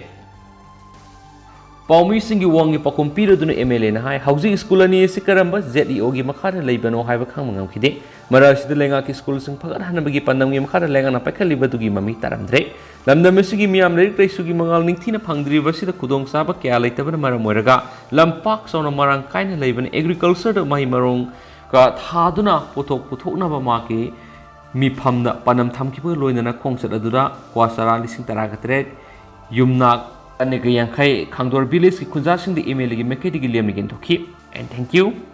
ꯄꯥꯎꯃꯤꯁꯤꯡꯒꯤ ꯋꯥꯡꯒꯤ ꯄꯥꯎꯈꯨꯝ ꯄꯤꯔꯗꯨꯅ M L Aꯅ ꯍꯥꯏ, ꯍꯧꯖꯤꯛ ꯁ꯭ꯀꯨꯜ ꯑꯅꯤ ꯑꯁꯤ ꯀꯔꯝꯕ Z E Oꯒꯤ ꯃꯈꯥꯗ ꯂꯩꯕꯅꯣ ꯍꯥꯏꯕ ꯈꯪꯕ ꯉꯝꯈꯤꯗꯦ꯫ ꯃꯔꯛ ꯑꯁꯤꯗ ꯂꯩꯉꯥꯛꯀꯤ ꯁ꯭ꯀꯨꯜꯁꯤꯡ ꯐꯒꯠꯍꯟꯅꯕꯒꯤ ꯄꯥꯟꯗꯝꯒꯤ ꯃꯈꯥꯗ ꯂꯩꯉꯥꯛꯅ ꯄꯥꯏꯈꯠꯂꯤꯕꯗꯨꯒꯤ ꯃꯃꯤ ꯇꯥꯔꯝꯗ꯭ꯔꯦ꯫ ꯂꯝꯗꯝ ꯑꯁꯤꯒꯤ ꯃꯤꯌꯥꯝ ꯂꯥꯏꯔꯤꯛ ꯂꯥꯏꯁꯨꯒꯤ ꯃꯉꯥꯜ ꯅꯤꯡꯊꯤꯅ ꯐꯪꯗ꯭ꯔꯤꯕ ꯑꯁꯤꯗ ꯈꯨꯗꯣꯡꯆꯥꯕ ꯀꯌꯥ ꯂꯩꯇꯕꯅ ꯃꯔꯝ ꯑꯣꯏꯔꯒ ꯂꯝꯄꯥꯛ ꯆꯥꯎꯅ ꯃꯔꯥꯡ ꯀꯥꯏꯅ ꯂꯩꯕꯅ agricultureꯗ ꯃꯍꯩ ꯃꯔꯣꯡꯒ ꯊꯥꯗꯨꯅ ꯄꯣꯠꯊꯣꯛ ꯄꯨꯊꯣꯛꯅꯕ ꯃꯍꯥꯛꯀꯤ ꯃꯤꯐꯝꯗ ꯄꯥꯟꯗꯝ ꯊꯝꯈꯤꯕꯒ ꯂꯣꯏꯅꯅ ꯈꯣꯡꯆꯠ ꯑꯗꯨꯗ ꯀ꯭ꯋꯥ ꯆꯔꯥ ꯂꯤꯁꯤꯡ ꯇꯔꯥꯒ ꯇꯔꯦꯠ, ꯌꯨꯝꯅꯥꯛ ꯑꯅꯤꯒ ꯌꯥꯡꯈꯩ, ꯈꯥꯡꯗꯣꯔ villageꯀꯤ ꯈꯨꯟꯖꯥꯁꯤꯡꯗ M L Aꯒꯤ ꯃꯥꯏꯀꯩꯗꯒꯤ ꯂꯦꯝꯅ ꯌꯦꯟꯊꯣꯛꯈꯤ꯫ And thank you.